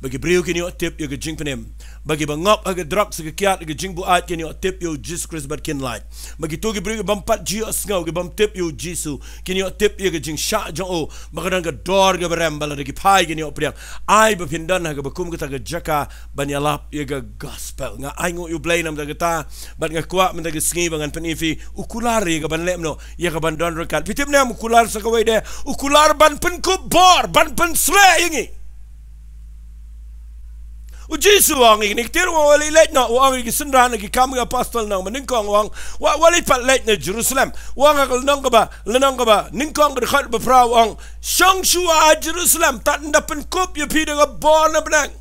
Ba ki briew kin ïoh tip ïa ka jingpynim. Ba kiba ngop ha ka drugs, ha ka kiad, ha ka jingbuaid kin ïoh tip ïa U Jisu Khrist bad kin lait. Ba kito ki briew kibym pat ju ïohsngew, kibym tip ïa U Jisu, kin ïoh tip ïa ka jingshah jong u. Ba ka don ka dor kaba rem, ba lada ki phai kin ïoh pdiang. Ai ba phin don ha kaba kum kata ka jaka ban ïalap ïa ka gospel. Nga ai nguh ïa U Blei namar kata, bad nga kwah mynta ka sngi ba ngan pyni ïa phi, u kular ïa kaban leh kumno, ïa kaban don ryngkat. Phi tip ne em u kular sa kawei de? U kular ban pynkup bor, ban pynsleh ïa ngi. U Jisu u ong ïa kine ki tiar, u ong wat leit noh, u ong ïa ki synran, ïa ki Kam ki Apostol nong ba nyngkong, u ong wat, wat leit pat leit na Jerusalem. U ong ha ka lynnong kaba, lynnong kaba nyngkong, ka dkhot ba phra, u ong, shong shuwa ha Jerusalem, tad ynda pynkup ïa phi da ka bor na bneng.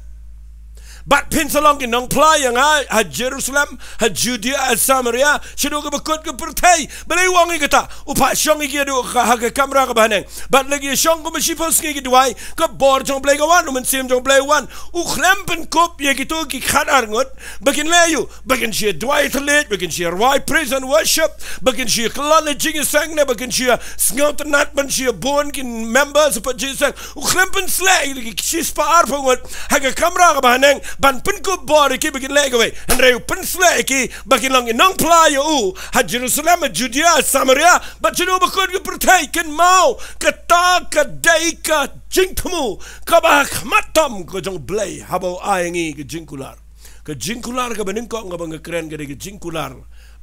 Bad phin sa long ki nongphla ïa nga ha Jerusalem, ha Judea, ha Samaria, shaduh kaba kut ka pyrthei. Balei u ong ïa kata? U phah shong ïa ki haduh ha ka kamra kaba haneng. Bad lada ki shong kumba shiphew sngi ki duwai, ka bor jong U Blei ka wan, U Mynsiem jong U Blei u wan. U khlem pynkup ïa kito ki khatar ngut ba kin leh aïu? Ba kin shu duwai thylliej, ba kin shu rwai praise and worship, ba kin shu kylla na jingïaseng ne ba kin shu sngewtynnat ban shu bun ki members pat jingïaseng. U khlem pynsleh ïa ki shispah arphew ngut ha ka kamra kaba haneng ban pynkup bor ïa ki ba kin leh kawei. Hynrei u pynsleh ïa ki ba kin long ki nongphla ïa u ha Jerusalem, ha Judea, ha Samaria, bad shaduh ba kut ka pyrthei. Kynmaw, kata ka dei ka jingthmu kaba ha khmat tam ka jong U Blei haba u ai ïa ngi ka jingkular. Ka jingkular kaba nyngkong kaba nga kren ka dei ka jingkular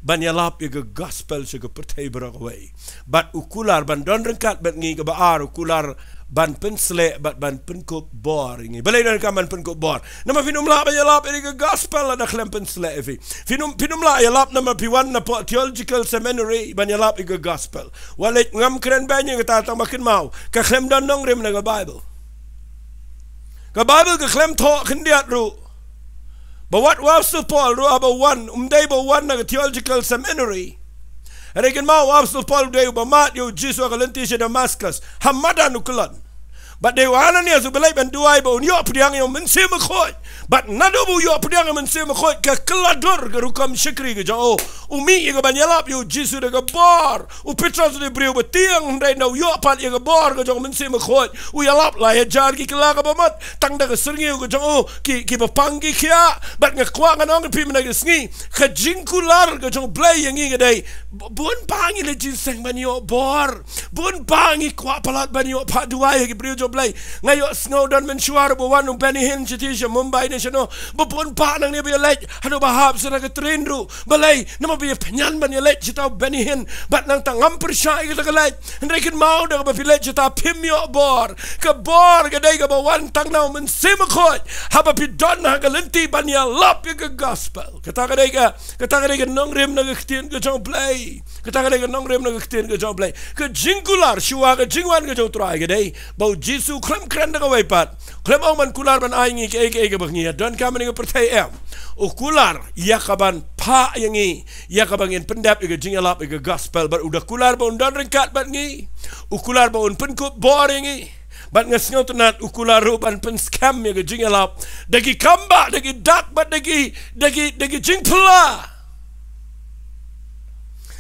ban ïalap ïa ka gospel sha ka pyrthei baroh kawei. Bad u kular ban don ryngkat bad ngi, kaba ar, u kular ban pynsleh bad ban pynkup bor ïa ngi. Balei don ryngkat ban pynkup bor? Namar phin ym lah ban ïalap ïa ka gospel lada khlem pynsleh ïa phi. Phin ym, phin ym lah ïalap namar phi wan na pdeng theological seminary ban ïalap ïa ka gospel. Wat leit, ngam kren beiñ ïa kata, tang ba kynmaw, ka khlem don nongrim na ka Bible. Ka Bible ka khlem thoh khyndiat ruh ba wat u Apostol Paul ruh haba u wan, um dei ba u wan na ka theological seminary. Hynrei kynmaw, u Apostol Paul u dei uba mad ïa U Jisu ha ka lynti sha Damascus, ha madan u kyllon. Bad dei u Ananias uba leit ban duwai ba un ïoh pdiang ïa U Mynsiem Bakhuid. Bad naduh ba u ïoh pdiang ïa U Mynsiem Bakhuid, ka kylla dur ka rukom shakri ka jong u. U mih ïa kaban ïalap ïa U Jisu da ka bor. U Petros u dei u briew ba tieng, hynrei ynda u ïoh pat ïa ka bor ka jong U Mynsiem Bakhuid, u ïalap lai hajar ki kylla kaba mut, tang da ka syrngiew ka jong u, ki, kiba pang ki khiah. Bad nga kwah ngan ong ïa phi mynta ka sngi, ka jingkular ka jong U Blei ïa ngi ka dei, b-, bun ba ngi leit jingïaseng ban ïoh bor. Bun ba ngi kwah palat ban ïoh phah duwai ha ki briew jong U Blei. Nga ïohsngew don mynshuwa ruh ba wan u Benny Hinn shatei sha Mumbai ne shano. Ba bun ba nangne ba ïaleit, haduh ba hap sha ka train ruh. Balei? Namar ba ïa pynïan ban ïaleit shata u Benny Hinn. Bad nangta ngam pyrshah ïa kata ka leit. Hynrei kynmaw, da kaba phi leit shata phim ïoh bor. Ka bor ka dei kaba wan tang na U Mynsiem Bakhuid haba phi don ha ka lynti ban ïalap ïa ka gospel. Kata ka dei ka, kata ka dei ka nongrim na ka ktien ka jong U Blei. Kata ka dei ka nongrim na ka ktien ka jong U Blei. Ka jingkular shuwa ka jingwan ka jong U Trai ka dei ba U Jisu u khlem kren da kawei pat. Khlem ong ban kular ban ai ngi kaei kaei kaba ngi ïa donkam ha kane ka pyrthei, em. U kular ïa kaban phah ïa ngi, ïa kaba ngin pyndep ïa ka jingïalap ïa ka gospel. Bad u da kular ba un don ryngkat bad ngi. U kular ba un pynkup bor ïa ngi. Bad nga sngewtynnat u kular ruh ban pynskhem ïa ka jingïalap da ki kam bah, da ki dak, bad da ki, da ki, da ki jingphylla.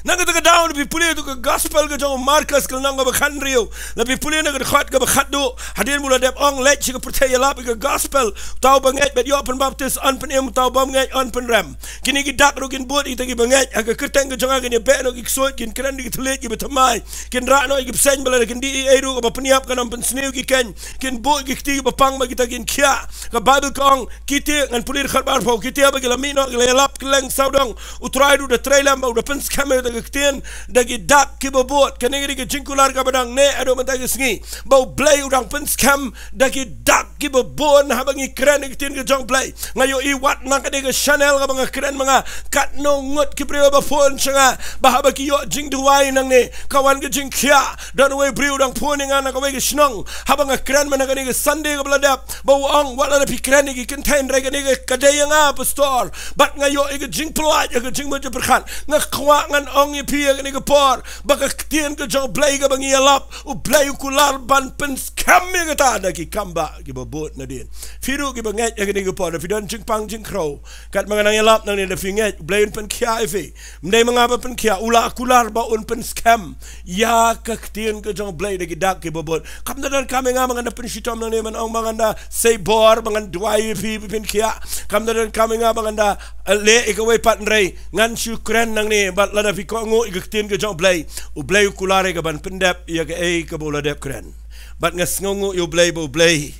Na kata ka daw, la phi pule ïa ka gospel ka jong u Markus ka lynnong kaba khathynriew, la phi pule na ka dkhot kaba khatduh, hadien ba u la dep ong leit sha ka pyrthei ïalap ïa ka gospel, uta uba ngeit bad ïoh pynbaptis yn pynim, uta u bym ngeit yn pynrem. Kine ki dak ruh kin bud ïa kita kiba ngeit, ha ka kyrteng ka jong nga kin ïabeh noh ki ksuid, kin kren da ki thylliej kiba thymmai, kin rah noh ïa ki bseiñ, bad lada kin dih ei ei ruh kaba pynïap kan ym pynsniew ki keiñ, kin buh ïa ki kti kiba pang bad kita kin khiah. Ka Baibl ka ong, kite, ngan pule dkhot ba arphew, kite ba ki la mih noh ki la ïalap kylleng sawdong, U Trai ruh u da trei lem bad u da pynskhem ïa kata ka ktien da ki dak kiba bud. Kane ka dei ka jingkular kaba dang neh haduh mynta ka sngi, ba U Blei u dang pynskhem da ki dak kiba bun haba ngi kren ïa ka ktien ka jong U Blei. Nga ïohi wat na kane ka channel kaba nga kren ma nga, katno ngut ki briew ba phone sha nga, ba haba ki ïoh jingduwai nangne, ka wan ka jingkhiah. Don uwei u briew u dang phone ïa nga na kawei ka shnong, haba nga kren mynta kane ka Sunday kaba la dep, ba u ong, wat lada phi kren ïa ki kynthei, hynrei kane ka dei ïa nga, Pastor. Bad nga ïoh ïa ka jingpyllait, ïa ka jingmut jingpyrkhat. Nga kwah ngan ong ïa phi ïa kane ka por, ba ka ktien ka jong U Blei kaba ngi ïalap, U Blei u kular ban pynskhem ïa kata da ki kam ba kiba bud nadien. Phi ruh kiba ngeit ïa kane ka por, lada phi don jingpang jingkhrew, katba nga nang ïalap nangne, lada phi ngeit, U Blei un pynkhiah ïa phi. Ym dei ma nga ba pynkhiah, u la kular ba un pynskhem ïa ka ktien ka jong U Blei da ki dak kiba bud. Kam da donkam ïa nga ba ngan da pynshitom nangne ban ong ba ngan da sei bor, ba ngan duwai ïa phi ba phin khiah. Kam da donkam ïa nga ba ngan da, eh, leh ïa kawei pat, hynrei ngan shu kren nangne, bad lada phi kohnguh ïa ka ktien ka jong U Blei, U Blei u kular ïa ka ban pyndep ïa kaei kaba u la dep kren. Bad nga sngewnguh ïa U Blei ba U Blei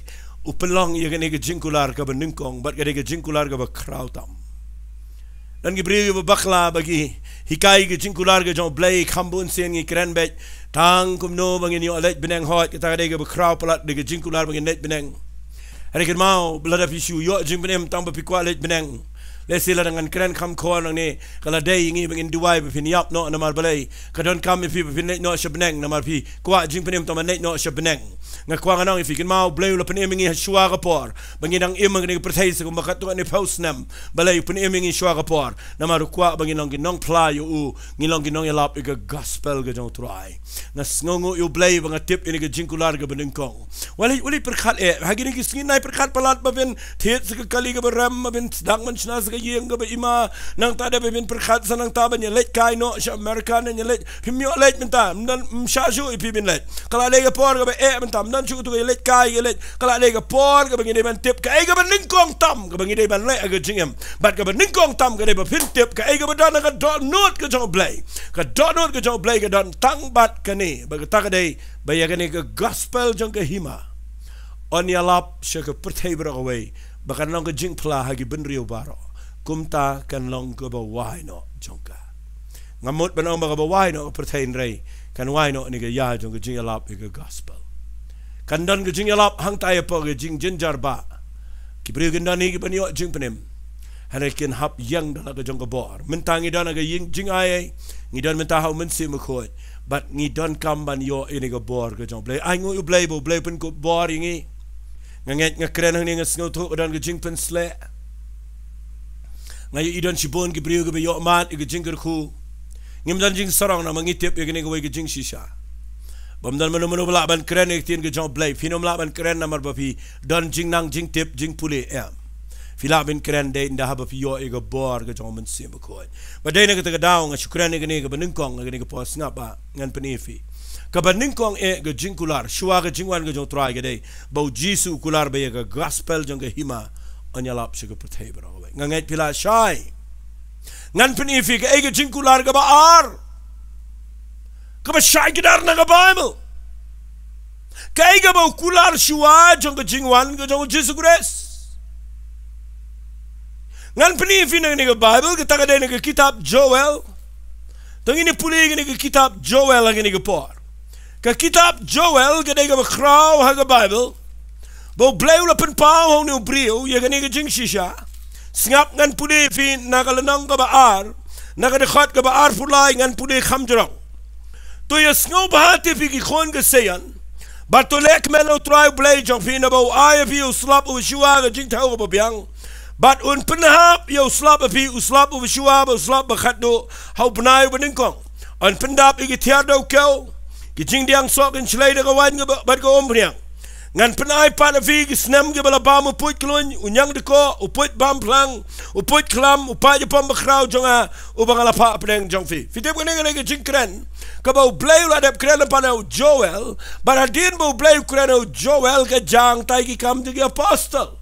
u pynlong ïa kane ka jingkular kaba nyngkong, bad ka dei ka jingkular kaba khraw tam. Don ki briew kiba bakla ba ki hikai ka jingkular ka jong U Blei, kham bun sien ngi kren beit tang kumno ba ngin ïoh leit bneng, hooid, kata ka dei kaba khraw palat, dei ka jingkular ba ngin leit bneng. Hynrei kynmaw, lada phi shu ïoh jingpynim tang ba phi kwah leit bneng, lehse lada ngan kren kham khor nangne, ka la dei ïa ngi ba ngin duwai ba phin ïap noh, namar balei? Ka donkam ïa phi ba phin leit noh sha bneng, namar phi kwah jingpynim tang ban leit noh sha bneng. Nga kwah ngan ong ïa phi, kynmaw, U Blei u la pynim ïa ngi ha shuwa ka por ba ngi dang im ha kane ka pyrthei, sa kumba katto katne phew snem. Balei u pynim ïa ngi shuwa ka por? Namar u kwah ba ngin long ki nongphla ïa u, ngin long ki nongïalap ïa ka gospel ka jong U Trai. Nga sngewnguh ïa U Blei ba nga tip ïa kane ka jingkular kaba nyngkong. Wat leit, wat leit pyrkhat eh, ha kine ki sngi, wat leit pyrkhat palat ba phin thied sa ka kali kaba rem, ba phin sdang ban shna sa ka ïing kaba hima, nangta da ba phin pyrkhat sa nangta ban ïaleit kai noh sha America, ban ïaleit, phim ïoh leit mynta, ym don, ym shah shuh ïa phi ban leit. Ka la dei ka por kaba eh mynta, ym don shuh kato ka ïaleit kai, ïaleit. Ka la dei ka por kaba ngi dei ban tip kaei kaba nyngkong tam kaba ngi dei ban leh ha ka jingim. Bad kaba nyngkong tam ka dei ba phin tip kaei kaba don ha ka dohnud ka jong U Blei. Ka dohnud ka jong U Blei ka don tang bad kane, bad kata ka dei ba ïa kane ka gospel jong ka hima yn ïalap sha ka pyrthei baroh kawei, ba kan long ka jingphla ha ki bynriew baroh. Kumta kan long kaba wai noh jong ka. Ngam mut ban ong ba kaba wai noh ka pyrthei, hynrei kan wai noh na ka ïa jong ka jingïalap ïa ka gospel. Kan don ka jingïalap hangta hapoh ka jingjynjar ba ki briew kin don hi kiban ïoh jingpynim, hynrei kin hap ïeng da la ka jong ka bor. Mynta ngi don ha ka ïing jingai, ngi don mynta ha U Mynsiem Bakhuid, bad ngi donkam ban ïoh ïa kane ka bor ka jong U Blei. Ai nguh ïa U Blei ba U Blei u pynkup bor ïa ngi. Nga ngeit, nga kren hangne, nga sngewthuh ka don ka jingpynsleh. Nga ïohi don shibun ki briew kiba ïoh mad ïa ka jingkyrkhu. Ngim don jingsarong namar ngi tip ïa kane kawei ka jingshisha. Bym don mano mano ba lah ban kren ïa ka ktien ka jong U Blei. Phim lah ban kren namar ba phi don jingnang jingtip jingpule, em. Phi lah ban kren dei ynda haba phi ïoh ïa ka bor ka jong U Mynsiem Bakhuid. Bad dei na kata ka daw nga shu kren ïa kane kaba nyngkong, ïa kane ka por, sngap ba ngan pyni ïa phi. Kaba nyngkong eh ka jingkular, shuwa ka jingwan ka jong U Trai ka dei ba U Jisu u kular ba ïa ka gospel jong ka hima yn ïalap sha ka pyrthei baroh kawei. Nga ngeit phi la shai. Ngan pyni ïa phi kaei ka jingkular kaba ar, kaba shai kdar na ka Baibl. Kaei kaba u kular shuwa jong ka jingwan ka jong U Jisu Khrist. Ngan pyni ïa phi na kane ka Baibl, kata ka dei na ka kitab Joel. To ngin ïa pule ïa kane ka kitab Joel ha kane ka por. Ka kitab Joel ka dei kaba khraw ha ka Baibl, ba U Blei u la pynpaw ha une u briew ïa kane ka jingshisha. Sngap, ngan pule ïa phi na ka lynnong kaba ar, na ka dkhot kaba arphew lai, ngan pule kham jrong. To ïasngewbha te phi ki khun ka Sion, bad to lehkmen ïa U Trai U Blei jong phi, naba u ai ïa phi u slap uba shuwa ha ka jingthew kaba biang, bad un pynhap ïa u slap ha phi, u slap uba shuwa bad u slap ba khatduh, ha u bnai uba nyngkong. Yn pyndap ïa ki thiar da u kew, ki jingdiang soh kin shlei da ka waiñ ka ba-, bad ka umphniang. Ngan pynai pat ïa phi ki snem kiba la bam u puit kluin, u ñiang dkoh, u puit bam phlang, u puit khlam, u paid jopom bakhraw jong nga, uba nga la phah hapdeng jong phi. Phi tip kane ka dei ka jingkren kaba U Blei u la dep kren lypa na u Joel, bad hadien ba U Blei u kren ïa u Joel ka jia tang ki Kam jong ki Apostol.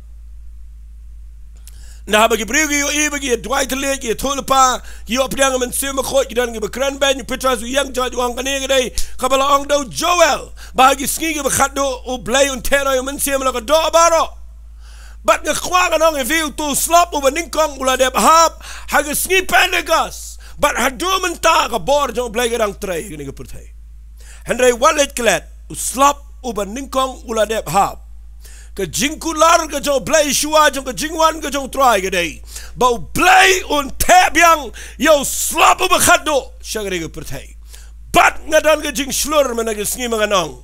Nda haba ki briew ki ïohi ba ki ïa duwai thylliej, ki ïathuh lypa, ki ïoh pdiang ka Mynsiem Bakhuid, ki don kiba kren beiñ, u Petros u ïeng jot u ong kane ka dei kaba la ong da u Joel, ba ha ki sngi kiba khatduh U Blei un theh noh ïa u Mynsiem la ka doh baroh. Bad nga kwah ngan ong ïa phi, uto u slap uba nyngkong u la dep hap ha ka sngi Pentekost. Bad haduh mynta ka bor jong U Blei ka dang trei ha kane ka pyrthei. Hynrei wat leit klet, u slap uba nyngkong u la dep hap. Ka jingkular ka jong U Blei shuwa jong ka jingwan ka jong U Trai ka dei ba U Blei un theh biang ïa u slap uba khatduh sha kane ka pyrthei. Bad nga don ka jingshlur mynta ka sngi ba ngan ong,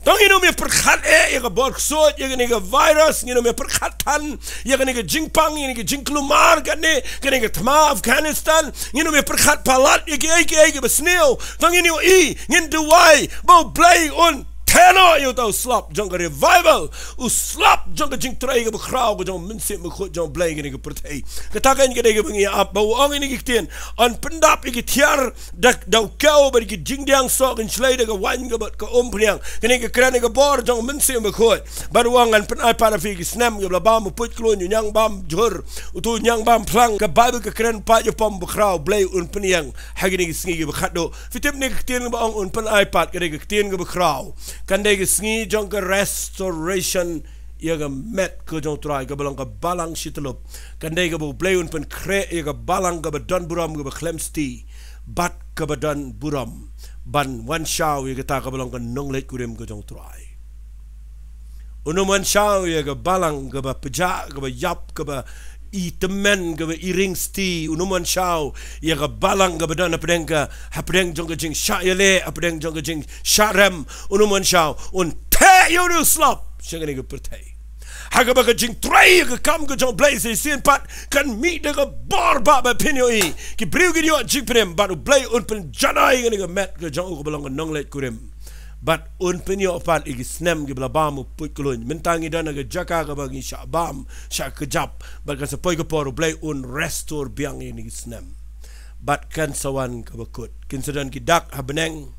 to ngin ym ïa pyrkhat eh ïa ka bor ksuid, ïa kane ka virus, ngin ym ïa pyrkhat than ïa kane ka jingpang, ïa kane ka jingkulmar, kane, kane ka thma Afghanistan, ngin ym ïa pyrkhat palat ïa kiei kiei kiba sniew. To ngin ïohi, ngin duwai ba U Blei un theh noh ïa uta u slap jong ka revival, u slap jong ka jingtrei kaba khraw ka jong U Mynsiem Bakhuid jong U Blei ha kane ka pyrthei. Kata kan ka dei kaba ngi ïa ap, ba u ong ïa kine ki ktien, yn pyndap ïa ki thiar da, da u kew, bad ki jingdiang soh kin shlei da ka waiñ ka bad ka umphniang. Kane ka kren ïa ka bor jong U Mynsiem Bakhuid. Bad u ong, ngan pynai pat ïa phi ki snem kiba la bam u puit kluin, u ñiang bam jhur, uto u ñiang bam phlang. Ka Baibl ka kren paid jopom bakhraw, U Blei un pynïeng ha kine ki sngi kiba khatduh. Phi tip kane ka ktien ba ong un pynai pat, ka dei ka ktien kaba khraw. Kan dei ka sngi jong ka restoration ïa ka met ka jong U Trai, kaba long ka balang shityllup. Kan dei kaba U Blei un pynkhreh ïa ka balang kaba don burom, kaba khlem sti, bad kaba don burom, ban wan shaw ïa kata kaba long ka nongleit kurim ka jong U Trai. Un ym wan shaw ïa ka balang kaba pjah, kaba ïap, kaba i tymmen, kaba i ring sti. Un ym wan shaw ïa ka balang kaba don hapdeng ka, hapdeng jong ka jingshah ïaleh, hapdeng jong ka jingshah rem. Un ym wan shaw, un theh ïa une u slap sha kane ka pyrthei. Ha kaba ka jingtrei ïa ka kam ka jong U Blei sa shisien pat kan mih da ka bor ba, ba phin ïohi, ki briew kin ïoh jingpynim, bad U Blei un pynjanai ïa kane ka met ka jong u kaba long ka nongleit kurim. Bad un pynïoh pat ïa ki snem kiba la bam u puit kluin. Mynta ngi don ha ka jaka kaba ngi shah bam, shah kjap. Bad kan sa poi ka por U Blei un restore biang ïa kine ki snem. Bad kan sa wan kaba kut. Kin sa don ki dak ha bneng,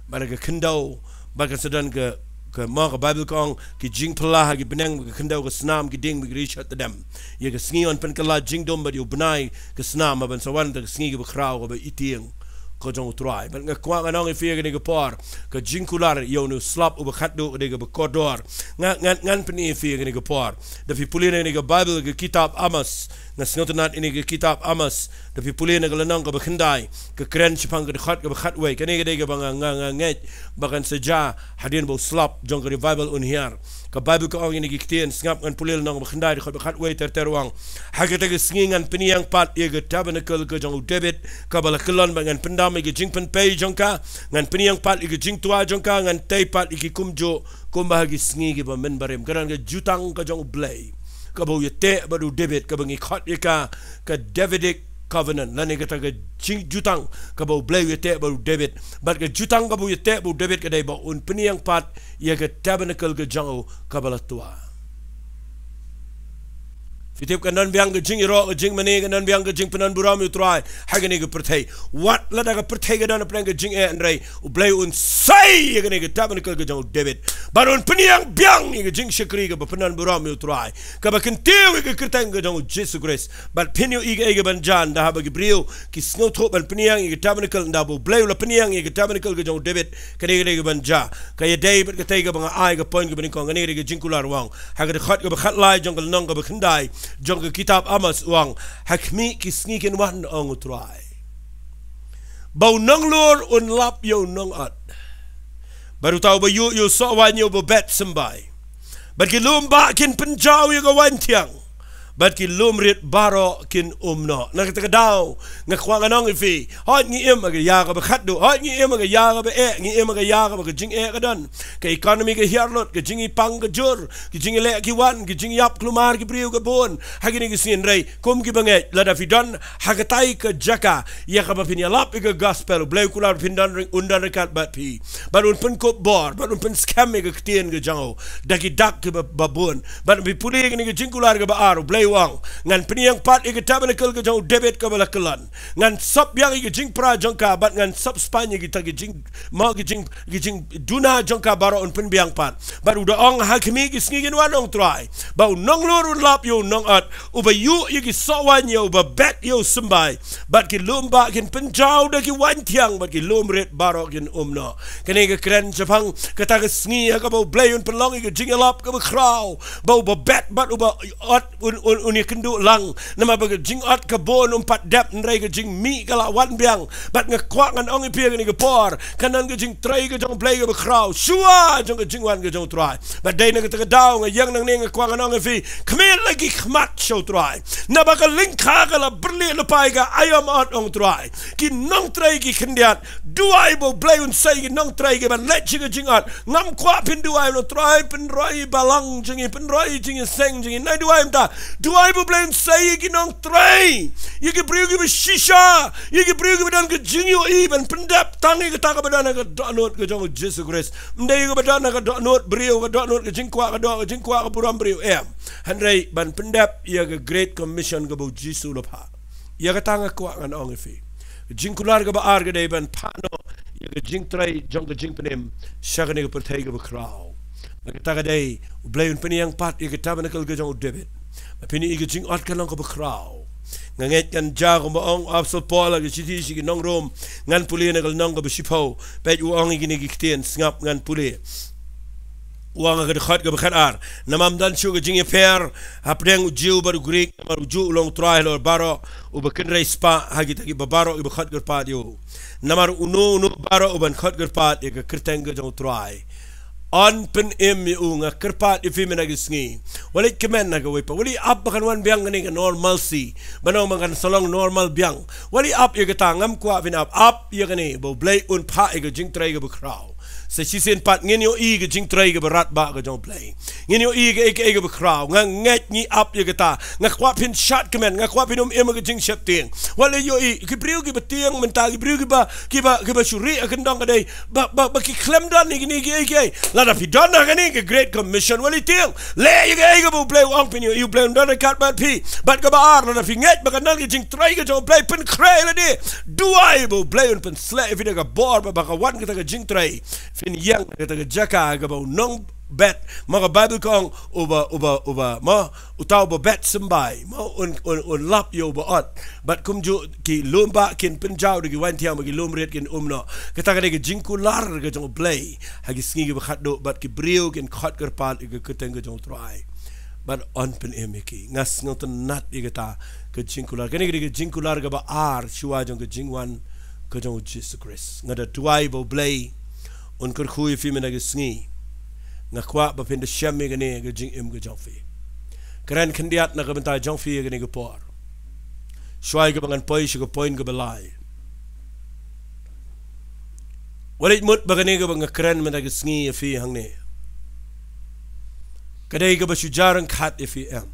bad ha ka khyndew, bad kan sa don ka, ka, mo, ka Baibl ka ong, ki jingphylla ha ki bneng, ka khyndew, ka snam, ki dieng, ki ri shah tdem. Ïa ka sngi yn pynkylla jingdum bad ïa u bnai, ka snam, ban sa wan da ka sngi kaba khraw, kaba itieng ka jong U Trai. Bad nga kwah ngan ong ïa phi ha kane ka por, ka jingkular ïa une u slap uba khatduh ka dei kaba kordor. Nga, ngan, ngan pyni ïa phi ha kane ka por. Da phi pule na kane ka Baibl, ka kitab Amos, nga sngewtynnad ïa kane ka kitab Amos. Da phi pule na ka lynnong kaba khyndai, ka kren shaphang ka dkhot kaba khatwei. Kane ka dei kaba nga, nga, nga ngeit ba kan sa jia hadien ba u slap jong ka revival un hiar. Ka Baibl ka ong ïa kine ki ktien, sngap, ngan pule lynnong ba khyndai, dkhot ba khatwei ter ter, u ong: Ha kata ka sngi ngan pynïeng pat ïa ka tabernakl ka jong u Dabid kaba la kyllon, bad ngan pyndam ïa ka jingpynpei jong ka, ngan pynïeng pat ïa ka jingtwa jong ka, ngan tei pat ïa ki kumjuh kumba ha ki sngi kiba mynbarim. Ka don ka jutang ka jong U Blei kaba u ïateh bad u Dabid, kaba ngi khot ïa ka, ka Davidic Covenant, lane kata ka jing-, jutang kaba U Blei u ïateh bad u Dabid. Bad ka jutang kaba u ïateh bad u Dabid ka dei ba un pynïeng pat ïa ka tabernakl ka jong u kaba la twa. Phi tip, kan don biang ka jingïaroh, ka jingmane, kan don biang ka jingpynbun burom ïa U Trai ha kane ka pyrthei. Wat lada ka pyrthei ka don hapdeng ka jingeh, hynrei U Blei un sei ïa kane ka tabernakl ka jong u Dabid, bad un pynïeng biang ïa ka jingshakri kaba pynbun burom ïa U Trai, kaba kyntiew ïa ka kyrteng ka jong U Jisu Khrist. Bad phin ïohi kaei kaban jia, ynda haba ki briew ki sngewthuh ban pynïeng ïa ka tabernakl, ynda ba U Blei u la pynïeng ïa ka tabernakl ka jong u Dabid, kane ka dei kaban jia. Ka ïadei bad katei kaba nga ai ka point kaba nyngkong, kane ka dei ka jingkular, u ong. Ha ka dkhot kaba khatlai jong ka lynnong kaba khyndai jong ka kitab Amos, u ong: Ha khmih ki sngi kin wan, ong U Trai, ba u nonglur un lap ïa u nongat, bad uta uba ïuh ïa u soh waiñ ïa uba bet symbai. Bad ki lum bah kin pynjaw ïa ka waiñ thiang, bad ki lum rit baroh kin um noh. Na kata ka daw nga kwah ngan ong ïa phi, hooid ngi im ha ka ïa kaba khatduh, hooid ngi im ha ka ïa kaba eh, ngi im ha ka ïa kaba ka jingeh ka don, ka economy ka hiar lut, ka jingïapang ka jur, ka jingïaleh ka wan, ka jingïap kulmar ki briew ka bun ha kine ki sngi. Hynrei kum ki bangeit, lada phi don ha katai ka jaka ïa kaba phin ïalap ïa ka gospel, U Blei u kular ba phin don ryng-, un don ryngkat bad phi, bad un pynkup bor, bad un pynskhem ïa ka ktien ka jong u da ki dak kiba, ba bun. Bad phi pule kane ka jingkular kaba ar, U Blei u ong, ngan pynïeng pat ïa ka tabernacle ka jong u David kaba la kyllon, ngan sop biang ïa ka jingpra jong ka, bad ngan sop spaiñ ïa kita ki jing, mo, ki jing, ki jingduna jong ka baroh un pynbiang pat. Bad u da ong, ha khmih ki sngi kin wan, ong Trai, ba u nonglur un lap ïa u nongot, uba ïuh ïa ki soh waiñ, ïa uba bet ïa u symbai, bad ki lum bah kin pynjaw da ki waiñ thiang, bad ki lum rit baroh kin um noh. Kane ka kren shaphang kata ka sngi ha kaba U Blei un pynlong ïa ka jingïalap kaba khraw, ba uba bet bad uba ot un, un, un ïakynduh lang. Namar ba ka jingot ka bun um pat dep, hynrei ka jingmih ka la wan biang. Bad nga kwah ngan ong ïa phi ha kane ka por, kan don ka jingtrei ka jong U Blei kaba khraw shuwa jong ka jingwan ka jong U Trai. Bad dei na kata ka daw nga ïeng nangne, nga kwah ngan ong ïa phi, khmih la ki khmat sha U Trai, naba ka lyngkha ka la byrlih lypa ïa ka aïom ot, ong Trai. Ki nongtrei ki khyndiat, duwai ba U Blei un sei ki nongtrei kiban leit sha ka jingot. Ngam kwah phin duwai, ong Trai, pynroi balang jong ngi, pynroi jingïaseng jong ngi. Nai duwai mynta, duwai ba U Blei un sei ïa ki nongtrei, ïa ki briew kiba shisha, ïa ki briew kiba don ka jingïohi ban pyndep tang ïa kata kaba don ha ka dohnud ka jong U Jisu Khrist. Ym dei ïa kaba don ha ka dohnud briew, ka dohnud ka jingkwah ka doh, ka jingkwah ka burom briew, em. Hynrei ban pyndep ïa ka Great Commission kaba U Jisu u la phah. Ïa kata nga kwah ngan ong ïa phi, ka jingkular kaba ar ka dei ban phah noh ïa ka jingtrei jong ka jingpynim sha kane ka pyrthei kaba khraw. Na kata ka dei U Blei un pynïeng pat ïa ka tabernacle ka jong u David, ba phin ïohi ïa ka jingot kan long kaba khraw. Nga ngeit ngan jia kumba ong u Apostol Paul ha ka shithi sha ki nong Rom, ngan pule na ka lynnong kaba shiphew. Peit, u ong ïa kine ki ktien, sngap, ngan pule. U ong ha ka dkhot kaba khatar, namar ym don shuh ka jingïapher hapdeng u Jiw bad u Grik, namar ujuh u long u Trai halor baroh, uba kynrei spah ha kita kiba baroh kiba khot kyrpad ïa u. Namar uno uno baroh uban khot kyrpad ïa ka kyrteng ka jong u Trai, yn pynim ïa u. Nga kyrpad ïa phi mynta ka sngi, wat leit kmen ha kawei pat, wat leit ap ba kan wan biang kane ka normalcy, ban ong ba kan sa long normal biang. Wat leit ap ïa kata, ngam kwah phin ap, ap ïa kane ba U Blei un phah ïa ka jingtrei kaba khraw. Sa shisien pat ngin ïohi ka jingtrei kaba radbah ka jong U Blei. Ngin ïohi kaei kaei kaba khraw. Nga ngeit ngi ap ïa kata. Nga kwah phin shad kmen, nga kwah phin ym im ha ka jingsheptieng. Wat leit ïohi ki briew kiba tieng mynta, ki briew kiba, kiba, kiba shu rieh ha kyndong ka dei ba, ba, ba ki khlem don ïa kine kiei kiei. Lada phi don ha kane ka Great Commission, wat leit tieng. Leh ïa kaei kaba U Blei u ong phin ïohi, U Blei un don ryngkat bad phi. Bad kaba ar, lada phi ngeit ba kan don ka jingtrei ka jong U Blei, pynkhreh lade. Duwai ba U Blei un pynsleh ïa phi da ka bor ba, ba ka wan kata ka jingtrei, phin ïeng ha kata ka jaka kaba u nongbet, ma ka Baibl ka ong, uba, uba, uba, ma, uta uba bet symbai, ma, un, un, un lap ïa uba ot. Bad kumjuh ki lum bah kin pynjaw da ki waiñ thiang, bad ki lum rit kin um noh. Kata ka dei ka jingkular ka jong U Blei ha ki sngi kiba khatduh, bad ki briew kin khot kyrpad ïa ka kyrteng ka jong U Trai, bad yn pynim ïa ki. Nga sngewtynnat ïa kata ka jingkular. Kane ka dei ka jingkular kaba ar shuwa jong ka jingwan ka jong U Jisu Khrist. Nga da duwai ba U Blei un kyrkhu ïa phi mynta ka sngi. Nga kwah ba phin da shem ïa kane ka jingim ka jong phi. Kren khyndiat na ka bynta jong phi ïa kane ka por, shuwa ïa kaba ngan poi sha ka point kaba lai. Wat leit mut ba kane kaba nga kren mynta ka sngi ïa phi hangne ka dei kaba shu jia ryngkat ïa phi, em.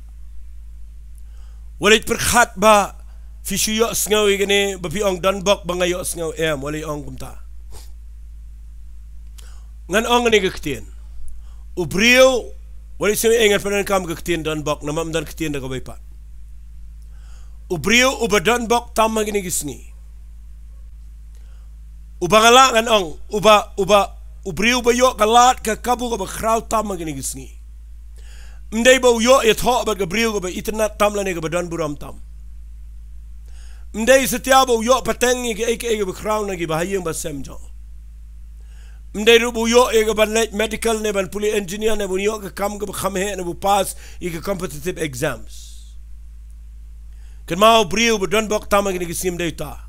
Wat leit pyrkhat ba phi shu ïohsngew ïa kane ba phi ong donbok ba nga ïohsngew, em. Wat leit ong kumta. Ngan ong kane ka ktien. U briew, wat leit sngew, eh, ngan pyndonkam ka ktien donbok, namar ym don ktien da kawei pat. U briew uba donbok tam ha kine ki sngi, uba nga lah ngan ong, uba, uba, u briew uba ïoh ka lad ka kabu kaba khraw tam ha kine ki sngi, ym dei ba u ïoh ïathoh bad ka briew kaba itynnad tam lane kaba don burom tam. Ym dei satia ba u ïoh pateng ïa kaei kaei kaba khraw na kiba ha ïing ba sem jong. Ym dei ruh ba u ïoh ïa kaban leit medical ne ban pule engineer ne ba u ïoh ka kam kaba kham heh ne ba u pass ïa ka competitive exams. Kynmaw, u briew ba donbok tam ha kine ki sngi ym dei uta.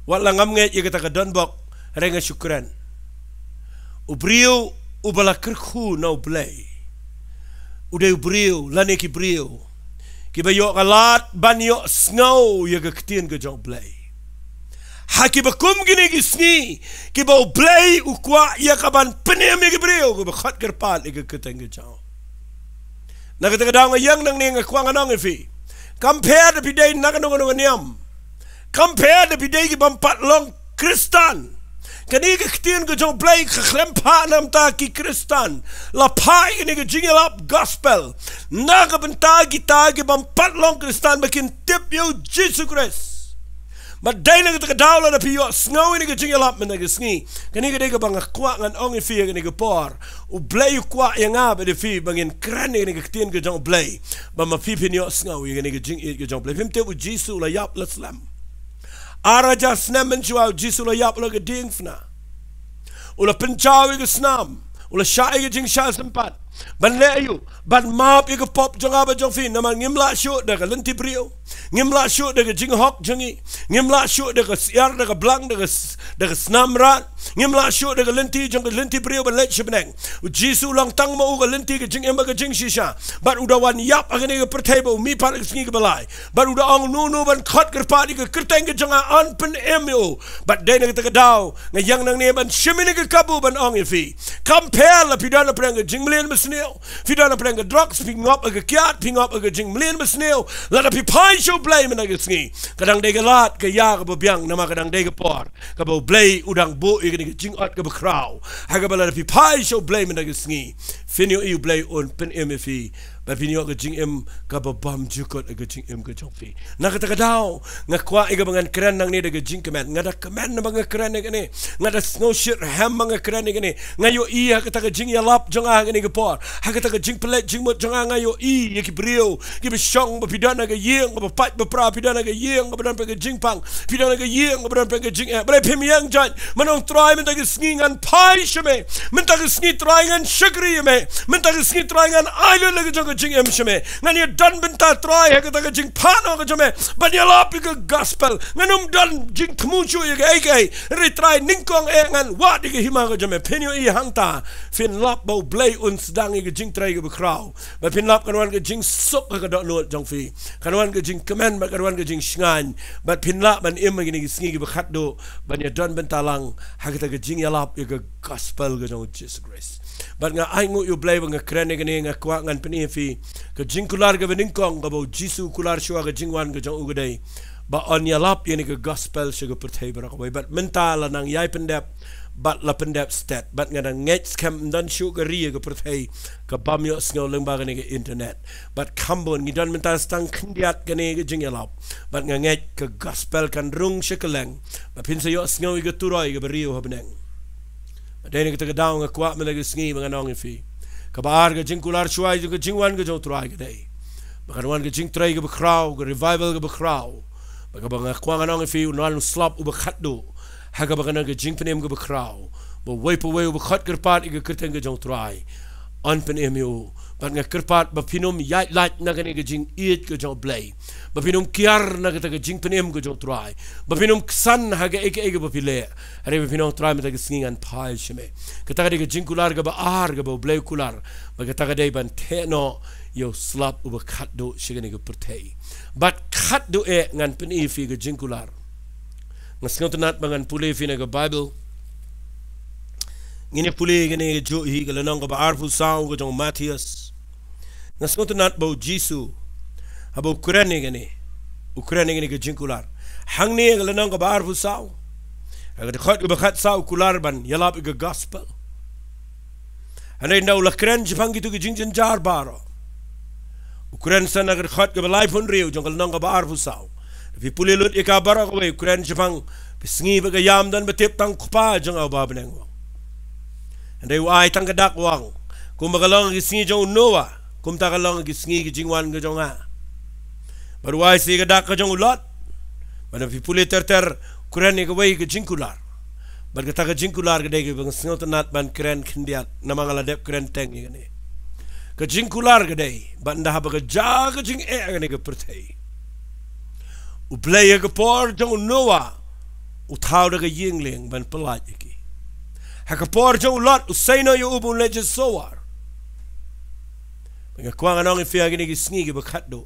Wat la ngam ngeit ïa kata ka donbok, hynrei nga shu kren. U briew uba la kyrkhu na U Blei, u dei u briew lane ki briew kiba ïoh ka lad ban ïohsngew ïa ka ktien ka jong U Blei. Ha kiba kum kine ki sngi, kiba U Blei u kwah ïa ka ban pynim ïa ki briew, kiba khot kyrpad ïa ka kyrteng ka jong. Na kata ka daw nga ïeng nangne nga kwah ngan ong ïa phi. Kam pher da phi dei na kano kano ka niam. Kam pher da phi dei ki bym pat long Khristan. Kane ka ktien ka jong U Blei ka khlem phah na ka bynta ki Khristan. La phah ïa kane ka jingïalap gospel na ka bynta kita ki bym pat long Khristan ba kin tip ïa U Jisu Khrist. Bad dei na kata ka daw lada phi ïohsngew ïa kane ka jingïalap mynta ka sngi, kane ka dei kaba nga kwah ngan ong ïa phi ha kane ka por. U Blei u kwah ïa nga bad ïa phi ba ngin kren ïa kane ka ktien ka jong U Blei, ba ma phi phin ïohsngew ïa kane ka jingïeit ka jong U Blei. Phim tip, U Jisu u la ïap, la slem. Ar hajar snem mynshuwa U Jisu u la ïap, u la ka diengphna. U la pynjaw ïa ka snam, u la shah ïa ka jingshah sympat. Ban leh aïu? Ban map ïa ka pop jong nga bad jong phi. Namar ngim lah shuh da ka lynti briew. Ngim lah shuh da ka jinghok jong ngi. Ngim lah shuh da ka syiar, da ka blang, da ka s-, da ka snam mrad. Ngim lah shuh da ka lynti jong ka lynti briew ban leit sha bneng. U Jisu u long tang ma u ka lynti, ka jingim bad ka jingshisha. Bad u da wan ïap ha kane ka pyrthei ba u mihpat ha ka sngi kaba lai. Bad u da ong, uno uno uban khot kyrpad ïa ka kyrteng ka jong nga yn pynim ïa u. Bad dei na kata ka daw nga ïeng nangne ban shim ïa kane ka kabu ban ong ïa phi. Kam pher la phi don hapdeng ka jingmlien basniew, phi don hapdeng ka drugs, phi ngop ha ka kiad, phi ngop ha ka jingmlien basniew, lada phi phai sha U Blei mynta ka sngi, ka dang dei ka lad ka ïa kaba biang, namar ka dang dei ka por kaba U Blei u dang buh ïa kane ka jingot kaba khraw. Ha kaba lada phi phai sha U Blei mynta ka sngi, phin ïohi U Blei un pynim ïa phi. Bad phin ïoh ka jingim kaba bymjukut ha ka jingim ka jong phi. Na kata ka daw nga kwah ïa kaba ngan kren nangne da ka jingkmen. Nga da kmen naba nga kren ïa kane. Nga da sngewsih rhem ba nga kren ïa kane. Nga ïohi ha kata ka jingïalap jong nga ha kane ka por, ha kata ka jingpynleit jingmut jong nga, nga ïohi ïa ki briew kiba shong, ba phi don ha ka ïing kaba pait ba pra, phi don ha ka ïing kaba don peit ka jingpang, phi don ha ka ïing kaba don peit ka jingeh. Balei phim ïeng jait? Mynta Trai, mynta ka sngi ngan phai sha me. Mynta ka sngi Trai ngan shakri ïa me. Mynta ka sngi Trai ngan ai lut la ka jong ka jingim sha me. Ngan ïa don bynta Trai ha kata ka jingphah noh ka jong me ban ïalap ïa ka gospel. Ngan ym don jingthmu shuh ïa kaei kaei. Hynrei Trai, nyngkong eh ngan wad ïa ka hima ka jong me. Phin ïohi hangta, phin lap ba U Blei un sdang ïa ka jingtrei kaba khraw. Bad phin lap kan wan ka jingsuk ha ka dohnud jong phi. Kan wan ka jingkmen bad kan wan ka jingshngaiñ. Bad phin lah ban im ha kine ki sngi kiba khatduh ban ïa don bynta lang ha kata ka jingïalap ïa ka gospel ka jong U Jisu Khrist. Bad nga ainguh ïa U Blei ba nga kren ïa kane, nga kwah ngan pyni ïa phi ka jingkular kaba nyngkong kaba U Jisu u kular shuwa ka jingwan ka jong u ka dei ba un ïalap ïa kane ka gospel sha ka pyrthei baroh kawei. Bad mynta la nang ïai pyndep, bad la pyndep stet. Bad nga dang ngeit skhem ym don shuh ka ri ha ka pyrthei ka bym ïohsngew lyngba kane ka internet. Bad kham bun ngi don mynta tang khyndiat kane ka jingïalap. Bad nga ngeit ka gospel kan rung sha kylleng. Bad phin sa ïohsngew ïa ka turoi kaba riew ha bneng. Bad dei na kata ka daw nga kwah mynta ka sngi ba ngan ong ïa phi, kaba ar ka jingkular shuwa ïa ka jingwan ka jong U Trai ka dei ba kan wan ka jingtrei kaba khraw, ka revival kaba khraw. Bad kaba nga kwah ngan ong ïa phi, un wan u slap uba khatduh ha kaba kan wan ka jingpynim kaba khraw, ba uwei pa uwei uba khot kyrpad ïa ka kyrteng ka jong U Trai un pynim ïa u. Bad nga kyrpad ba phin ym ïaid lait na kane ka jingïeit ka jong U Blei, ba phin ym kiar na kata ka jingpynim ka jong U Trai, ba phin ym ksan ha kaei kaei kaba phi leh. Hynrei ba phin ong, Trai, mynta ka sngi ngan phai sha me. Kata ka dei ka jingkular kaba ar kaba U Blei u kular. Bad kata ka dei ban theh noh ïa u slap uba khatduh sha kane ka pyrthei. Bad khatduh eh ngan pyni ïa phi ka jingkular. Nga sngewtynnat ba ngan pule ïa phi na ka Baibl. Ngin ïa pule kane kajuh hi, ka lynnong kaba arphew saw ka jong u Mathaios. Nga sngewtynnat ba U Jisu haba u kren ïa kane, u kren ïa kane ka jingkular. Hangne ka lynnong kaba arphew saw, ha ka dkhot kaba khatsaw u kular ban ïalap ïa ka gospel. Hynrei ynda u la kren shaphang kito ki jingjynjar baroh, u kren sa na ka dkhot kaba laiphew hynriew jong ka lynnong kaba arphew saw. Phi pule lut ïa ka baroh kawei, u kren shaphang ka sngi bad ka ïam don ba tip tang U Kpa jong nga uba ha bneng, u ong. Hynrei u ai tang ka dak, u ong, kumba ka long ha ki sngi jong u Noah, kumta ka long ha ki sngi ka jingwan ka jong nga. Bad u ai sa ïa ka dak ka jong u Lot. Bad phi pule ter ter, kren ïa kawei ka jingkular. Bad kata ka jingkular ka dei kaba nga sngewtynnat ban kren khyndiat, namar nga la dep kren teng ïa kane. Ka jingkular ka dei ba ynda haba ka jia ka jingeh ha kane ka pyrthei, U Blei ha ka por jong u Noah u thaw da ka ïing lieng ban pyllait ïa ki. Ha ka por jong u Lot u sei noh ïa u ba un leit sha Sowar. Bad nga kwah ngan ong ïa phi ha kine ki sngi kiba khatduh,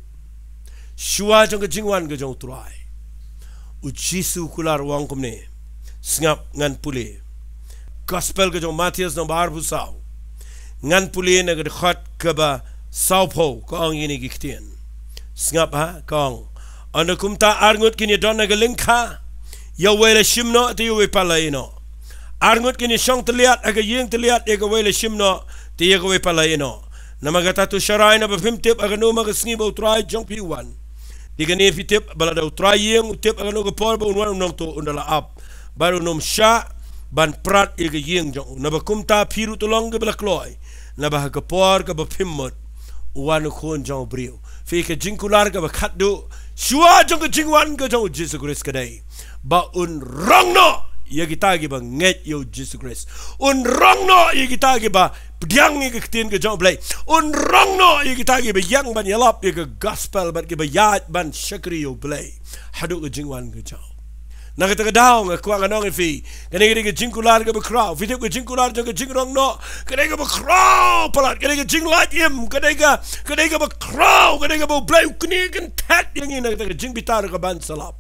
Shuwa jong ka jingwan ka jong u Trai, u Jisu u kular u ong kumne. Sngap ngan pule. Gospel ka jong Mathaios namba arphew saw. Ngan pule na ka dkhot kaba sawphew, ka ong ïa kine ki ktien. Sngap ha, ka ong. Hynda kumta arngut kin ïadon ha ka lyngkha, ïa uwei la shim noh, te ïa uwei pat la ïeh noh. Arngut kin ïashong tylliat ha ka ïing tylliat, ïa kawei la shim noh, te ïa kawei pat la ïeh noh. Namar kata to sharai, naba phim tip ha kano ma ka sngi ba u Trai jong phi u wan. Te kane phi tip, ba lada u trai ïing u tip ha kano ka por ba un wan, un nongtuh, un da la ap. Bad un ym shah ban prat ïa ka ïing jong u. Naba kumta phi ruh to long kiba la kloi. Naba ha ka por kaba phim mut, u wan u Khun jong u briew. Phi, ka jingkular kaba khatduh shuwa jong ka jingwan ka jong u Jisu Khrist ka dei ba un rong noh ïa kita kiba ngeit ïa u Jisu Khrist. Un rong noh ïa kita kiba pdiang ïa ka ktien ka jong u Blei. Un rong noh ïa kita kiba ïeng ban ïalap ïa ka gospel bad kiba ïaid ban shakri ïa u Blei haduh ka jingwan ka jong u. Na kata ka daw nga kwah ngan ong ïa phi, kane ka dei ka jingkular kaba khraw. Phi tip, ka jingkular jong ka jingrong noh ka dei kaba khraw palat, ka dei ka jinglait im, ka dei ka, ka dei kaba khraw, ka dei kaba u Blei u knieh kynthet ïa ngi na kata ka jingbitar ka ban sa lap.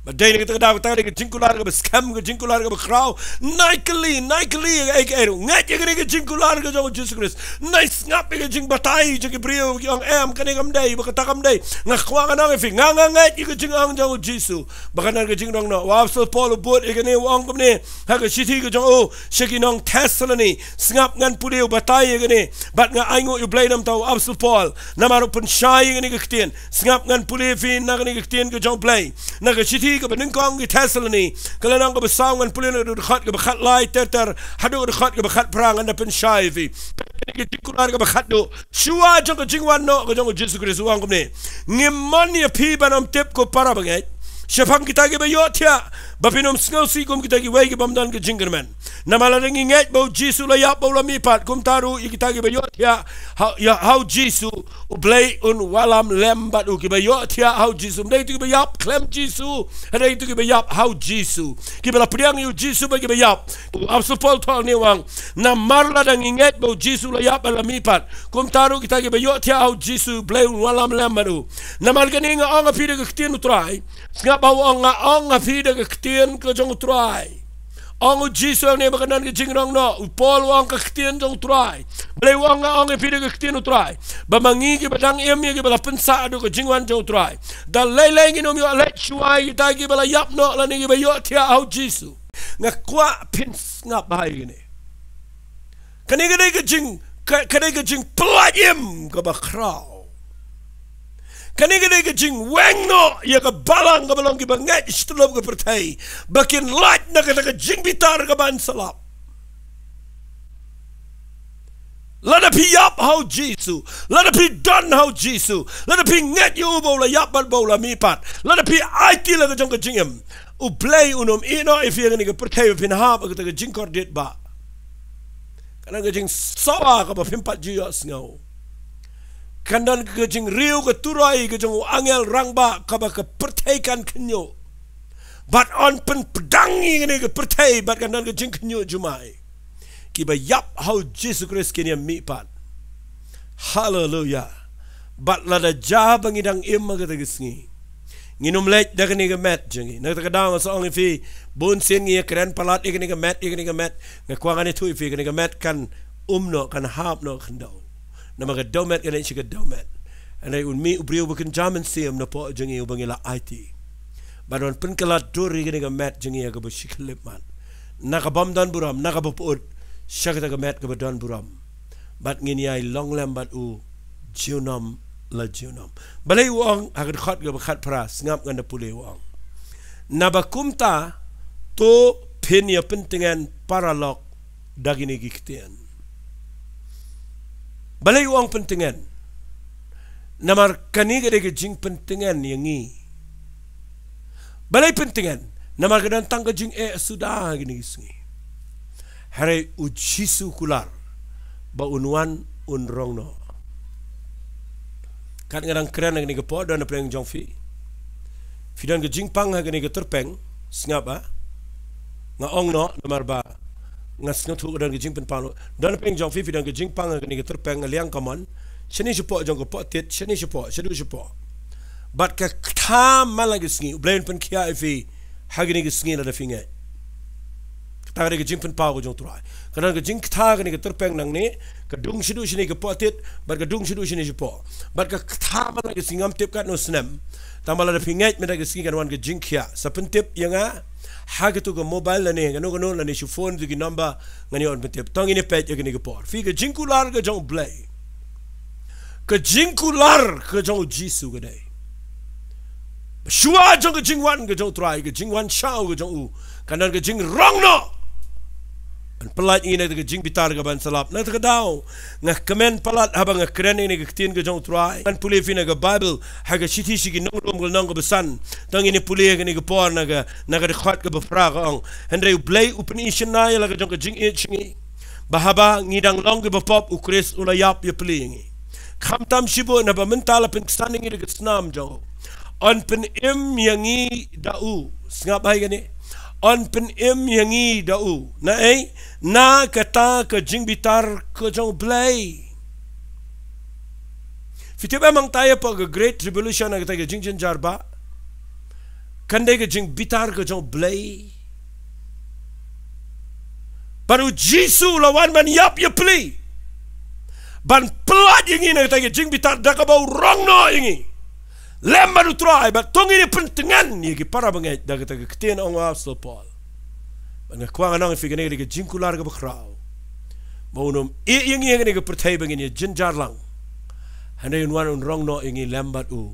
Ba dei na kata ka daw, kata ka dei ka jingkular kaba skhem, ka jingkular kaba khraw. Nai kylli, nai kylli ïa kaei kaei ruh. Ngeit ïa kane ka jingkular ka jong u Jisu Khrist. Nai sngap ïa ka jingbatai jong ki briew, ki ong em, kane kam dei, ba kata kam dei. Nga kwah ngan ong ïa phi, nga, nga ngeit ïa ka jingong jong u Jisu ba kan don ka jingrong noh. U Apostol Paul u bud ïa kane, u ong kumne ha ka shithi ka jong u sha ki nong Thessaloni. Sngap ngan pule, u batai ïa kane. Bad nga ainguh ïa u Blei namar u Apostol Paul, namar u pynshai ïa kane ka ktien. Sngap ngan pule ïa phi na kane ka ktien ka jong u Blei. Na ka shithi kaba nyngkong ki Thessaloni, ka lynnong kaba saw, ngan pule na ka dkhot kaba khatlai ter ter haduh ka dkhot kaba khatphra, ngan da pynshai ïa phi. Kane ka jingkular kaba khatduh shuwa jong ka jingwan noh ka jong u Jisu Khrist, u ong kumne. Ngim mon ïa phi ban ym tip, ko para bangeit, shaphang kita kiba ïohthiah, ba phin ym sngewsih kum kita kiwei ki bym don ka jingkyrmen. Namar lada ngi ngeit ba u Jisu u la ïap bad u la mihpat, kumta ruh ïa kita kiba ïohthiah ha, ïa, ha u Jisu, u Blei un wallam lem bad u. Kiba ïohthiah ha u Jisu, ym dei kito kiba ïap khlem Jisu, hynrei kito kiba ïap ha u Jisu, kiba la pdiang ïa u Jisu bad kiba ïap. U Apostol Paul u thoh ne, u ong, namar lada ngi ngeit ba u Jisu u la ïap bad u la mihpat, kumta ruh kita kiba ïohthiah ha u Jisu, u Blei un wallam lem bad u. Namar kane nga ong ha phi da ka ktien u Trai. Sngap ba u ong, nga ong ha phi da ka ktien ka jong u Trai. Ong u Jisu hangne ba kan don ka jingrong noh. U Paul u ong ka ktien jong u Trai. Balei u ong, nga ong ïa phi da ka ktien u Trai, ba ma ngi kiba dang im, ïa kiba la pynsah haduh ka jingwan jong u Trai, da lei lei ngin ym ïoh leit shuwa ïa kita kiba la ïap noh lane kiba ïohthiah ha u Jisu. Nga kwah phin sngap bha ïa kane. Kane ka dei ka jing, ka, ka dei ka jingpyllait im kaba khraw. Kane ka dei ka jingweng noh ïa ka balang kaba long kiba ngeit shi tyllup ka pyrthei, ba kin lait na kata ka jingbitar ka ban sa lap. Lada phi ïap ha u Jisu, lada phi don ha u Jisu, lada phi ngeit ïa u ba u la ïap bad ba u la mihpat, lada phi aiti la ka jong ka jingim, u Blei un ym ïeh noh ïa phi ha kane ka pyrthei ba phin hap ha kata ka jingkordit ba kan don ka jingsawa kaba phim pat ju ïohsngew. Kan don ka jingriew ka turoi ka jong u angel rangbah kaba ka pyrthei kan khynñiuh. Bad yn pynpdang ïa kane ka pyrthei bad kan don ka jingkhynñiuh jumai. Kiba ïap ha u Jisu Khrist kin ïa mihpat. Haleluya. Bad lada jia ba ngi dang im ha kata ka sngi, ngin ym leit da kane ka met jong ngi. Na kata ka daw nga sa ong ïa phi, bun sien ngi ïakren palat ïa kane ka met, ïa kane ka met. Nga kwah ngan ïathuh ïa phi, kane ka met kan um noh, kan hap noh khyndew. Namar ka dewmet kan leit sha ka dewmet. Hynrei un mih u briew ba kynja mynsiem napoh jong ngi uba ngi la aiti. Bad un pynkylla dur ïa kane ka met jong ngi ha kaba shi khyllipmat, na ka bym don burom, na kaba pyut, sha kata ka met kaba don burom. Bad ngin ïai long lem bad u junom la junom. Balei u ong ha ka dkhot kaba khatphra, sngap ngan da pule, u ong, naba kumta to phin ïa pyntngen paralok da kine ki ktien. Balei u ong pyntngen? Namar kane ka dei ka jingpyntngen ïa ngi. Balei pyntngen? Namar ka don tang ka jingeh suda ha kine ki sngi. Hynrei u Jisu u kular ba un wan, un rong noh. Kat nga dang kren ha kane ka por, don na pdeng jong phi, phi don ka jingpang ha kane ka tyrpeng, sngap ba nga ong noh, namar ba nga sngewthuh ka don ka jingpynpang noh. Don na pdeng jong phi, phi don ka jingpang ha kane ka tyrpeng, nga liang kamon, shane shapoh jong ka poh tit, shane shapoh, shaduh shapoh. Bad ka kata man la ka sngi, U Blei un pynkhiah ïa phi ha kane ka sngi lada phi ngeit. Kata ka dei ka jingpynpaw ka jong U Trai. Ka don ka jingkata kane ka tyrpeng nangne, ka dung shaduh shane ka poh tit, bad ka dung shaduh shane shapoh. Bad ka kata man la ka sngi, ngam tip katno snem. Tang ba lada phi ngeit mynta ka sngi kan wan ka jingkhiah. Sa pyntip ïa nga ha katu ka mobile lane kano kano lane shu phone tu ki number, ngan ïoh ban pyntip. To ngin ïa peit ïa kane ka por. Phi, ka jingkular ka jong U Blei, ka jingkular ka jong U Jisu ka dei, shuwa jong ka jingwan ka jong U Trai, ka jingwan shaw ka jong u, kan don ka jingrong noh ban pyllait ïa ngi na kata ka jingbitar kaban sa lap. Na kata ka daw nga kmen palat haba nga kren ïa kane ka ktien ka jong U Trai. Ngan pule ïa phi na ka Bible ha ka shithi sha ki Nongrome ka lynnong kaba san. To ngin ïa pule ïa kane ka por na ka, na ka dkhot kaba phra, ka ong: Hynrei U Blei u pyni shynna ïa la ka jong ka jingïeit sha ngi, ba haba ngi dang long kiba pop, U Khrist u la ïap ïapli ïa ngi. Khamtam shibun, haba mynta la pynksan ïa ngi da ka snam jong u, yn pynim ïa ngi da u. Sngap bha ïa kane. Yn pynim ïa ngi da u. Na ei? Na kata ka jingbitar ka jong U Blei. Phi tip em, hangta hapoh ka Great Tribulation, na kata ka jingjynjar ba kan dei ka jingbitar ka jong U Blei. Bad U Jisu u la wan ban ïap ïapli, ban pyllait ïa ngi na kata ka jingbitar da kaba u rong noh ïa ngi lem bad U Trai. Bad to ngin ïa pyntngen ïa ki para bangeit da kata ka ktien ong u Apostol Paul. Bad nga kwah ngan ong ïa phi, kane ka dei ka jingkular kaba khraw, ba un ym ïeh ïa ngi ha kane ka pyrthei ba ngin ïa jynjar lang. Hynrei un wan un rong noh ïa ngi lem bad u,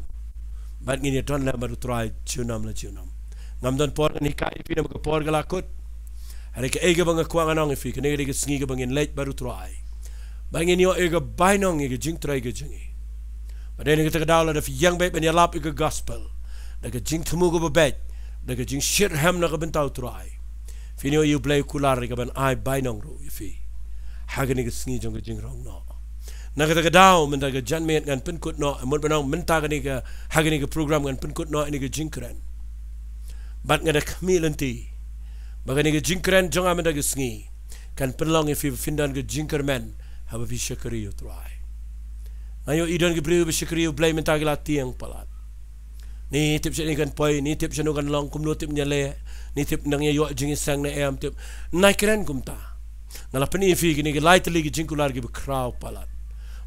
bad ngin ïa don lem bad U Trai junom la junom. Ngam don por ngan hikai ïa phi namar ka por ka la kut. Hynrei kaei kaba nga kwah ngan ong ïa phi, kane ka dei ka sngi kaba ngin leit bad U Trai, ba ngin ïoh ïa ka bainong ïa ka jingtrei ka jong ngi. Bad dei na kata ka daw, lada phi ïeng beit ban ïalap ïa ka gospel da ka jingthmu kaba beit, da ka jingshitrhem na ka bynta U Trai, phin ïoh ïa U Blei u kular ïa ka ban ai bainong ruh ïa phi ha kane ka sngi jong ka jingrong noh. Na kata ka daw, mynta ka janmiet ngan pynkut noh, mut ban ong mynta kane ka, ha kane ka program ngan pynkut noh ïa kane ka jingkren. Bad nga da khmih lynti ba kane ka jingkren jong nga mynta ka sngi kan pynlong ïa phi ba phin don ka jingkyrmen haba phi shakri ïa U Trai. Nga ïohi don ki briew ba shakri ïa U Blei mynta ki la tieng palat. Ni tip shano kan poi, ni tip shano kan long, kumno tip ngan ïaleh, ni tip nang ïa ïoh jingïaseng ne em, tip. Nai kren kumta. Nga la pyni ïa phi kine ki lai tylli ki jingkular kiba khraw palat.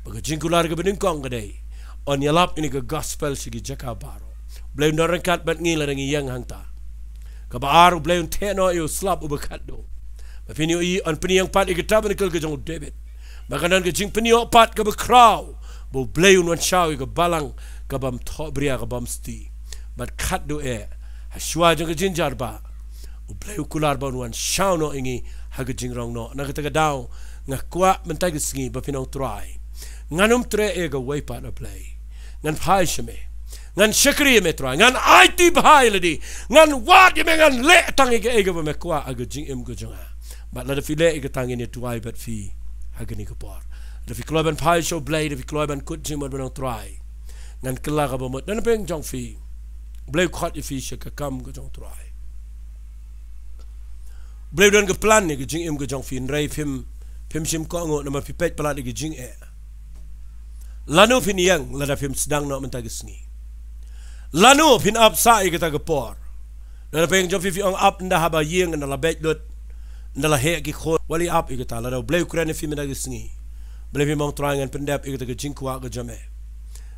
Ba ka jingkular kaba nyngkong ka dei, yn ïalap ïa kane ka gospel sha ki jaka baroh. U Blei un don ryngkat bad ngi lada ngi ïeng hangta. Kaba ar, U Blei un theh noh ïa u slap uba khatduh. Ba phin ïohi, yn pynïeng pat ïa ka tabernacle ka jong u David. Ba kan don ka jingpynïoh pat kaba khraw, ba U Blei un wan shaw ïa ka balang kabym thoh bria, kabym sti. Bad khatduh eh, ha shuwa jong ka jingjynjar ba, U Blei u kular ba un wan shaw noh ïa ngi ha ka jingrong noh. Na kata ka daw, nga kwah mynta ka sngi ba phin ong, Trai, ngan ym treh ïa kawei pat, A Blei. Ngan phai sha me. Ngan shakri ïa me, Trai. Ngan aiti bha ïa lade. Ngan wad ïa me, ngan leh tang ïa kaei kaba me kwah ha ka jingim ka jong nga. Bad lada phi leh ïa kata, ngin ïa duwai bad phi ha kane ka por. Lada phi kloi ban phai sha U Blei, lada phi kloi ban kut jingmut ban ong, Trai, ngan kylla kaba mut. Don pdeng jong phi, U Blei u khot ïa phi sha ka kam ka jong U Trai. U Blei u don ka plan ïa ka jingim ka jong phi, hynrei phim, phim shym kohnguh namar phi peit palat ïa ka jingeh. Lano phin ïeng lada phim sdang noh mynta ka sngi? Lano phin ap sah ïa kata ka por? Lada pdeng jong phi phi ong, ap ynda haba ïing, ynda la beit lut, ynda la heh ki khun. Wat ap ïa kata. Lada U Blei u kren ïa phi mynta ka sngi, U Blei, phim ong, Trai, ngan pyndep ïa kata ka jingkwah ka jong me.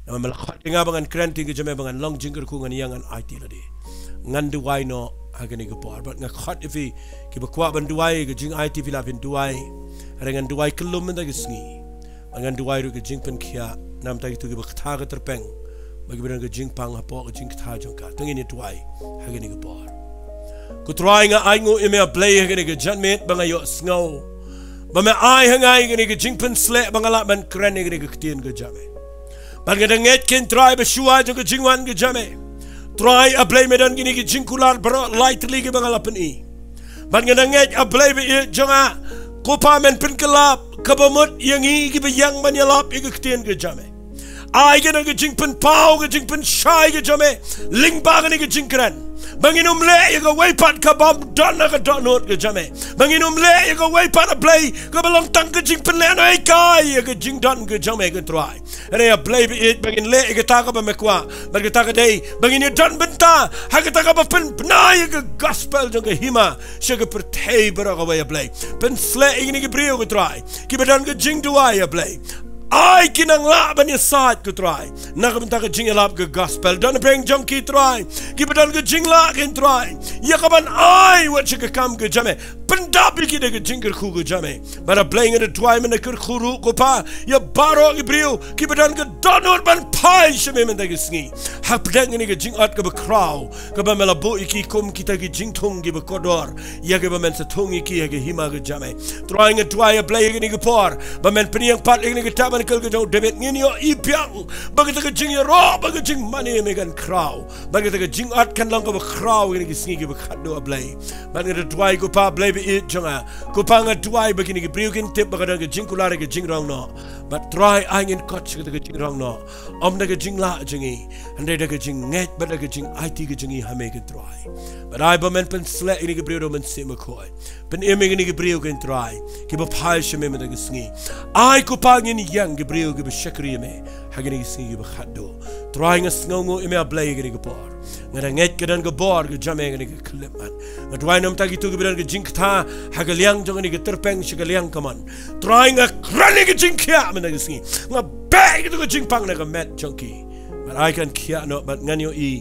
Namar me la khot ïa nga ba ngan kren ïa ka jong me, ba ngan long jingkyrkhu, ngan ïeng, ngan aiti lade. Ngan duwai noh ha kane ka por. Bad nga khot ïa phi kiba kwah ban duwai, ka jingaiti phi lah phin duwai. Hynrei ngan duwai kyllum mynta ka sngi. Bad ngan duwai ruh ka jingpynkhiah na ka bynta kito kiba kata ka tyrpeng, ba kiba don ka jingpang hapoh ka jingkata jong ka. To ngin ïa duwai ha kane ka por. Ko Trai, nga ainguh ïa me, A Blei, ha kane ka janmiet ba nga ïohsngew ba me ai ha nga ïa kane ka jingpynsleh ba nga lah ban kren ïa kane ka ktien ka jong me. Bad nga da ngeit keiñ, Trai, ba shuwa jong ka jingwan ka jong me, Trai, A Blei, me don kine ki jingkular baroh lai tylli kiba nga la pyni. Bad nga da ngeit, A Blei ba ïeit jong nga, ko Pa, men pynkylla kaba mut ïa ngi kiba ïeng ban ïalap ïa ka ktien ka jong me. Ai kane ka jingpynpaw, ka jingpynshai ka jong me lyngba kane ka jingkren. Ba ngin ym leh ïa kawei pat kaba ym don ha ka dohnud ka jong me. Ba ngin ym leh ïa kawei pat, A Blei, kaba long tang ka jingpynlehnohei ïa ka jingdon ka jong me, ko Trai. Hynrei A Blei ba ïeit, ba ngin leh ïa kata kaba me kwah. Bad kata ka dei ba ngin ïadon bynta ha kata kaba pynbna ïa ka gospel jong ka hima sha ka pyrthei baroh kawei, A Blei. Pynsleh ïa kine ki briew, ko Trai, kiba don ka jingduwai, A Blei. Ai ki nang lah ban ïasaid, ko Trai, na ka bynta ka jingïalap ka gospel. Don hapdeng jong ki, Trai, kiba don ka jinglah, ko Trai, ïa kaban ai wat sha ka kam ka jong me. Pyndap ïa ki da ka jingkyrkhu ka jong me. Bad A Blei, nga da duwai mynta, kyrkhu ruh, ko Pa, ïa baroh ki briew kiba don ka dohnud ban phai sha me mynta ka sngi. Hapdeng kane ka jingot kaba khraw kaba me la buh ïa ki kum kita ki jingthung kiba kordor ïa kiba men sa thung ïa ki ha ka hima ka jong me. Trai, nga duwai, A Blei, ïa kane ka por ba men pynïeng pat ïa kane ka tabernacle ka jong u David, ngin ïohi biang ba kata ka jingïaroh bad ka jingmane me kan khraw. Bad kata ka jingot kan long kaba khraw ïa kane ka sngi kaba khatduh, A Blei. Bad nga da duwai, ko Pa, Blei ba ïeit jong nga, ko Pa, nga duwai ba kine ki briew kin tip ba ka don ka jingkular ïa ka jingrong noh. Bad Trai, ai ngin kot sha kata ka jingrong noh, ym da ka jinglah jong ngi, hynrei da ka jingngeit bad da ka jingaiti ka jong ngi ha me, ko Trai. Bad ai ba men pynsleh ïa kine ki briew da u Mynsiem Bakhuid. Pynim ïa kine ki briew, ko Trai, kiba phai sha me mynta ka sngi. Ai, ko Pa, ngin ïeng ki briew kiba shakri ïa me ha kine ki sngi kiba khatduh. Trai, nga sngewnguh ïa me, A Blei, ïa kane ka por. Nga da ngeit ka don ka bor ka jong me ha kane ka khyllipmat. Nga duwai namar kito kiba don ka jingkta ha ka liang jong kane ka tyrpeng sha ka liang kamon. Trai, nga kren ïa ka jingkhiah mynta ka sngi. Nga beh ïa kito ka jingpang na ka met jong ki. Bad ai kan khiah noh, bad ngan ïohi,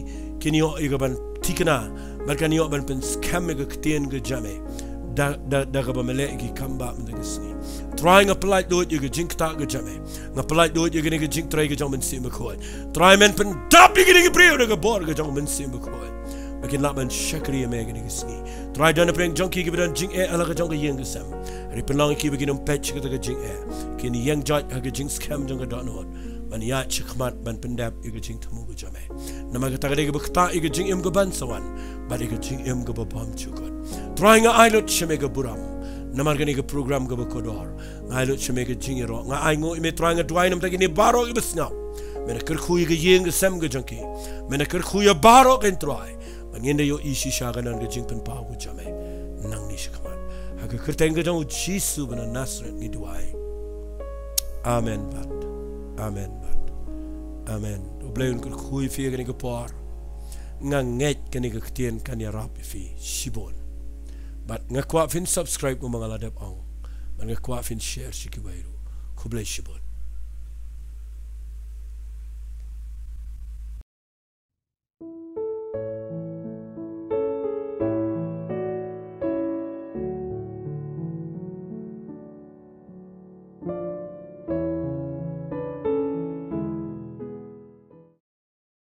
kin ïohi kaban thikna, bad kan ïoh ban pynskhem ïa ka ktien ka jong me da, da, da kaba me leh ïa ki kam bah mynta ka sngi. Trai, nga pyllait luid ïa ka jingkta ka jong me. Nga pyllait luid ïa kane ka jingtrei ka jong u Mynsiem Bakhuid. Trai, men pyndap ïa kine ki briew da ka bor ka jong u Mynsiem Bakhuid ba kin lah ban shakri ïa me ha kane ka sngi. Trai, don hapdeng jong ki kiba don jingeh ha la ka jong ka ïing ka sem. Hynrei pynlong ïa ki ba kin ym peit sha kata ka jingeh, kin ïeng joit ha ka jingskhem jong ka dohnud ban ïaid shakhmat ban pyndep ïa ka jingthmu ka jong me. Namar kata ka dei kaba ktah ïa ka jingim kaban sa wan bad ïa ka jingim kaba bymjukut. Trai, nga ai lut sha me ka burom namar kane ka program kaba kordor. Nga ai lut sha me ka jingïaroh. Nga ainguh ïa me, Trai, nga duwai namar kine baroh kiba sngap. Men kyrkhu ïa ka ïing ka sem ka jong ki. Men kyrkhu ïa baroh, ko Trai, ba ngin da ïohi shisha ka don ka jingpynpaw ka jong me nangne shakhmat. Ha ka kyrteng ka jong u Jisu ba na Nasareth ngi duwai. Amen bad amen bad amen. U Blei un kyrkhu ïa phi ha kane ka por. Nga ngeit kane ka ktien kan ïarap ïa phi shibun. Bad nga kwah phin subscribe kumba nga la dep ong. Bad nga kwah phin share sha kiwei ruh. Khublei shibun.